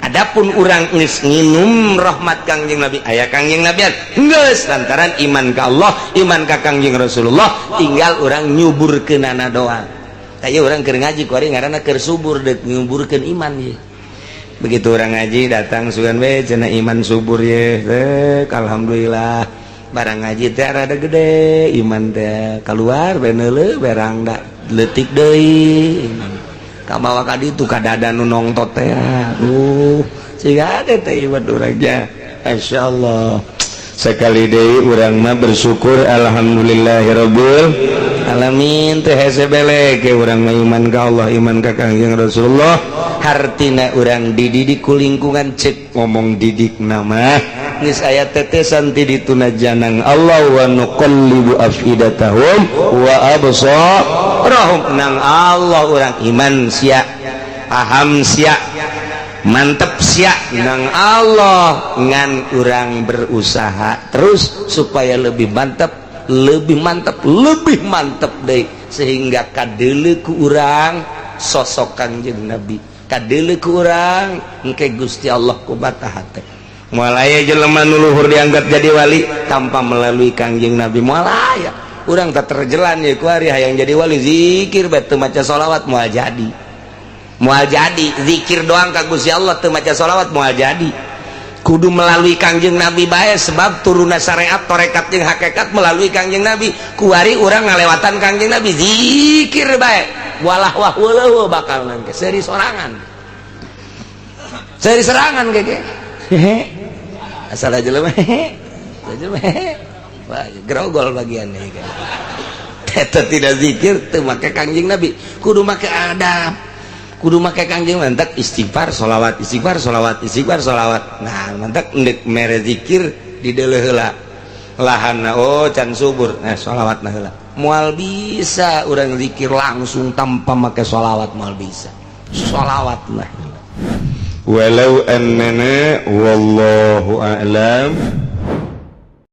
Adapun urang geus nginum rahmat Kangjeng Nabi, aya Kangjeng Nabian geus, lantaran iman ka Allah, iman ka Kangjeng Rasulullah, tinggal urang nyuburkeunana doang. Kayak urang keur ngaji kuari ngaranna keur subur, dek nyuburkeun iman ye. Begitu urang ngaji datang, sugan we cenah iman subur ye. Rek alhamdulillah, barang ngaji teh rada gede iman teh, keluar beneule berang da leutik deui iman. Kabawa ka ditu ka dada nu nongtot teh, siga ada teh iman urangnya. Masyaallah, sekali deui urang mah bersyukur, alhamdulillahirabbil alamin. Teh hese belek urang mah iman ka Allah, iman ka Kangjeng Rasulullah. Hartina urang dididik ku lingkungan, cek ngomong didik nama. Geus aya tetesan ti dituna janang Allah. Wa nuqallibu afidatahum wa absarahum. Nang Allah urang iman sia, paham sia, mantep sia nang Allah, ngan urang berusaha terus supaya lebih mantap, lebih mantap, lebih mantap deh, sehingga kadele ku urang sosok Kangjeng Nabi, kadele ku urang engke Gusti Allah ku mata hate. Moal aya jelema nu luhur dianggap jadi wali tanpa melalui Kangjeng Nabi, moal aya. Urang tak terjalan ya ku ari hayang jadi wali, zikir bae teu maca sholawat moal jadi, moal jadi. Zikir doang ka Gusti Allah teu maca sholawat moal jadi. Kudu melalui Kangjeng Nabi bae, sebab turunna syariat, torekat jeung hakikat melalui Kangjeng Nabi. Kuari urang ngalewatan Kangjeng Nabi, zikir bae, walah wah weuh, bakal nangke seri sorangan, seri serangan keke hehe, asal aja jelema hehe jelema hehe. Wah, grogol bagian nih kan. Eta tidak zikir teu make Kangjeng Nabi. Kudu make adab, kudu make Kangjeng. Mantak istighfar, sholawat, istighfar, sholawat, istighfar, sholawat. Nah, mantak ndek mere zikir di deuleu heula lahan, oh, can subur, nah sholawat nah heula. Moal bisa urang zikir langsung tanpa make sholawat, moal bisa. Sholawat lah. Walau annana, wallahu a'lam.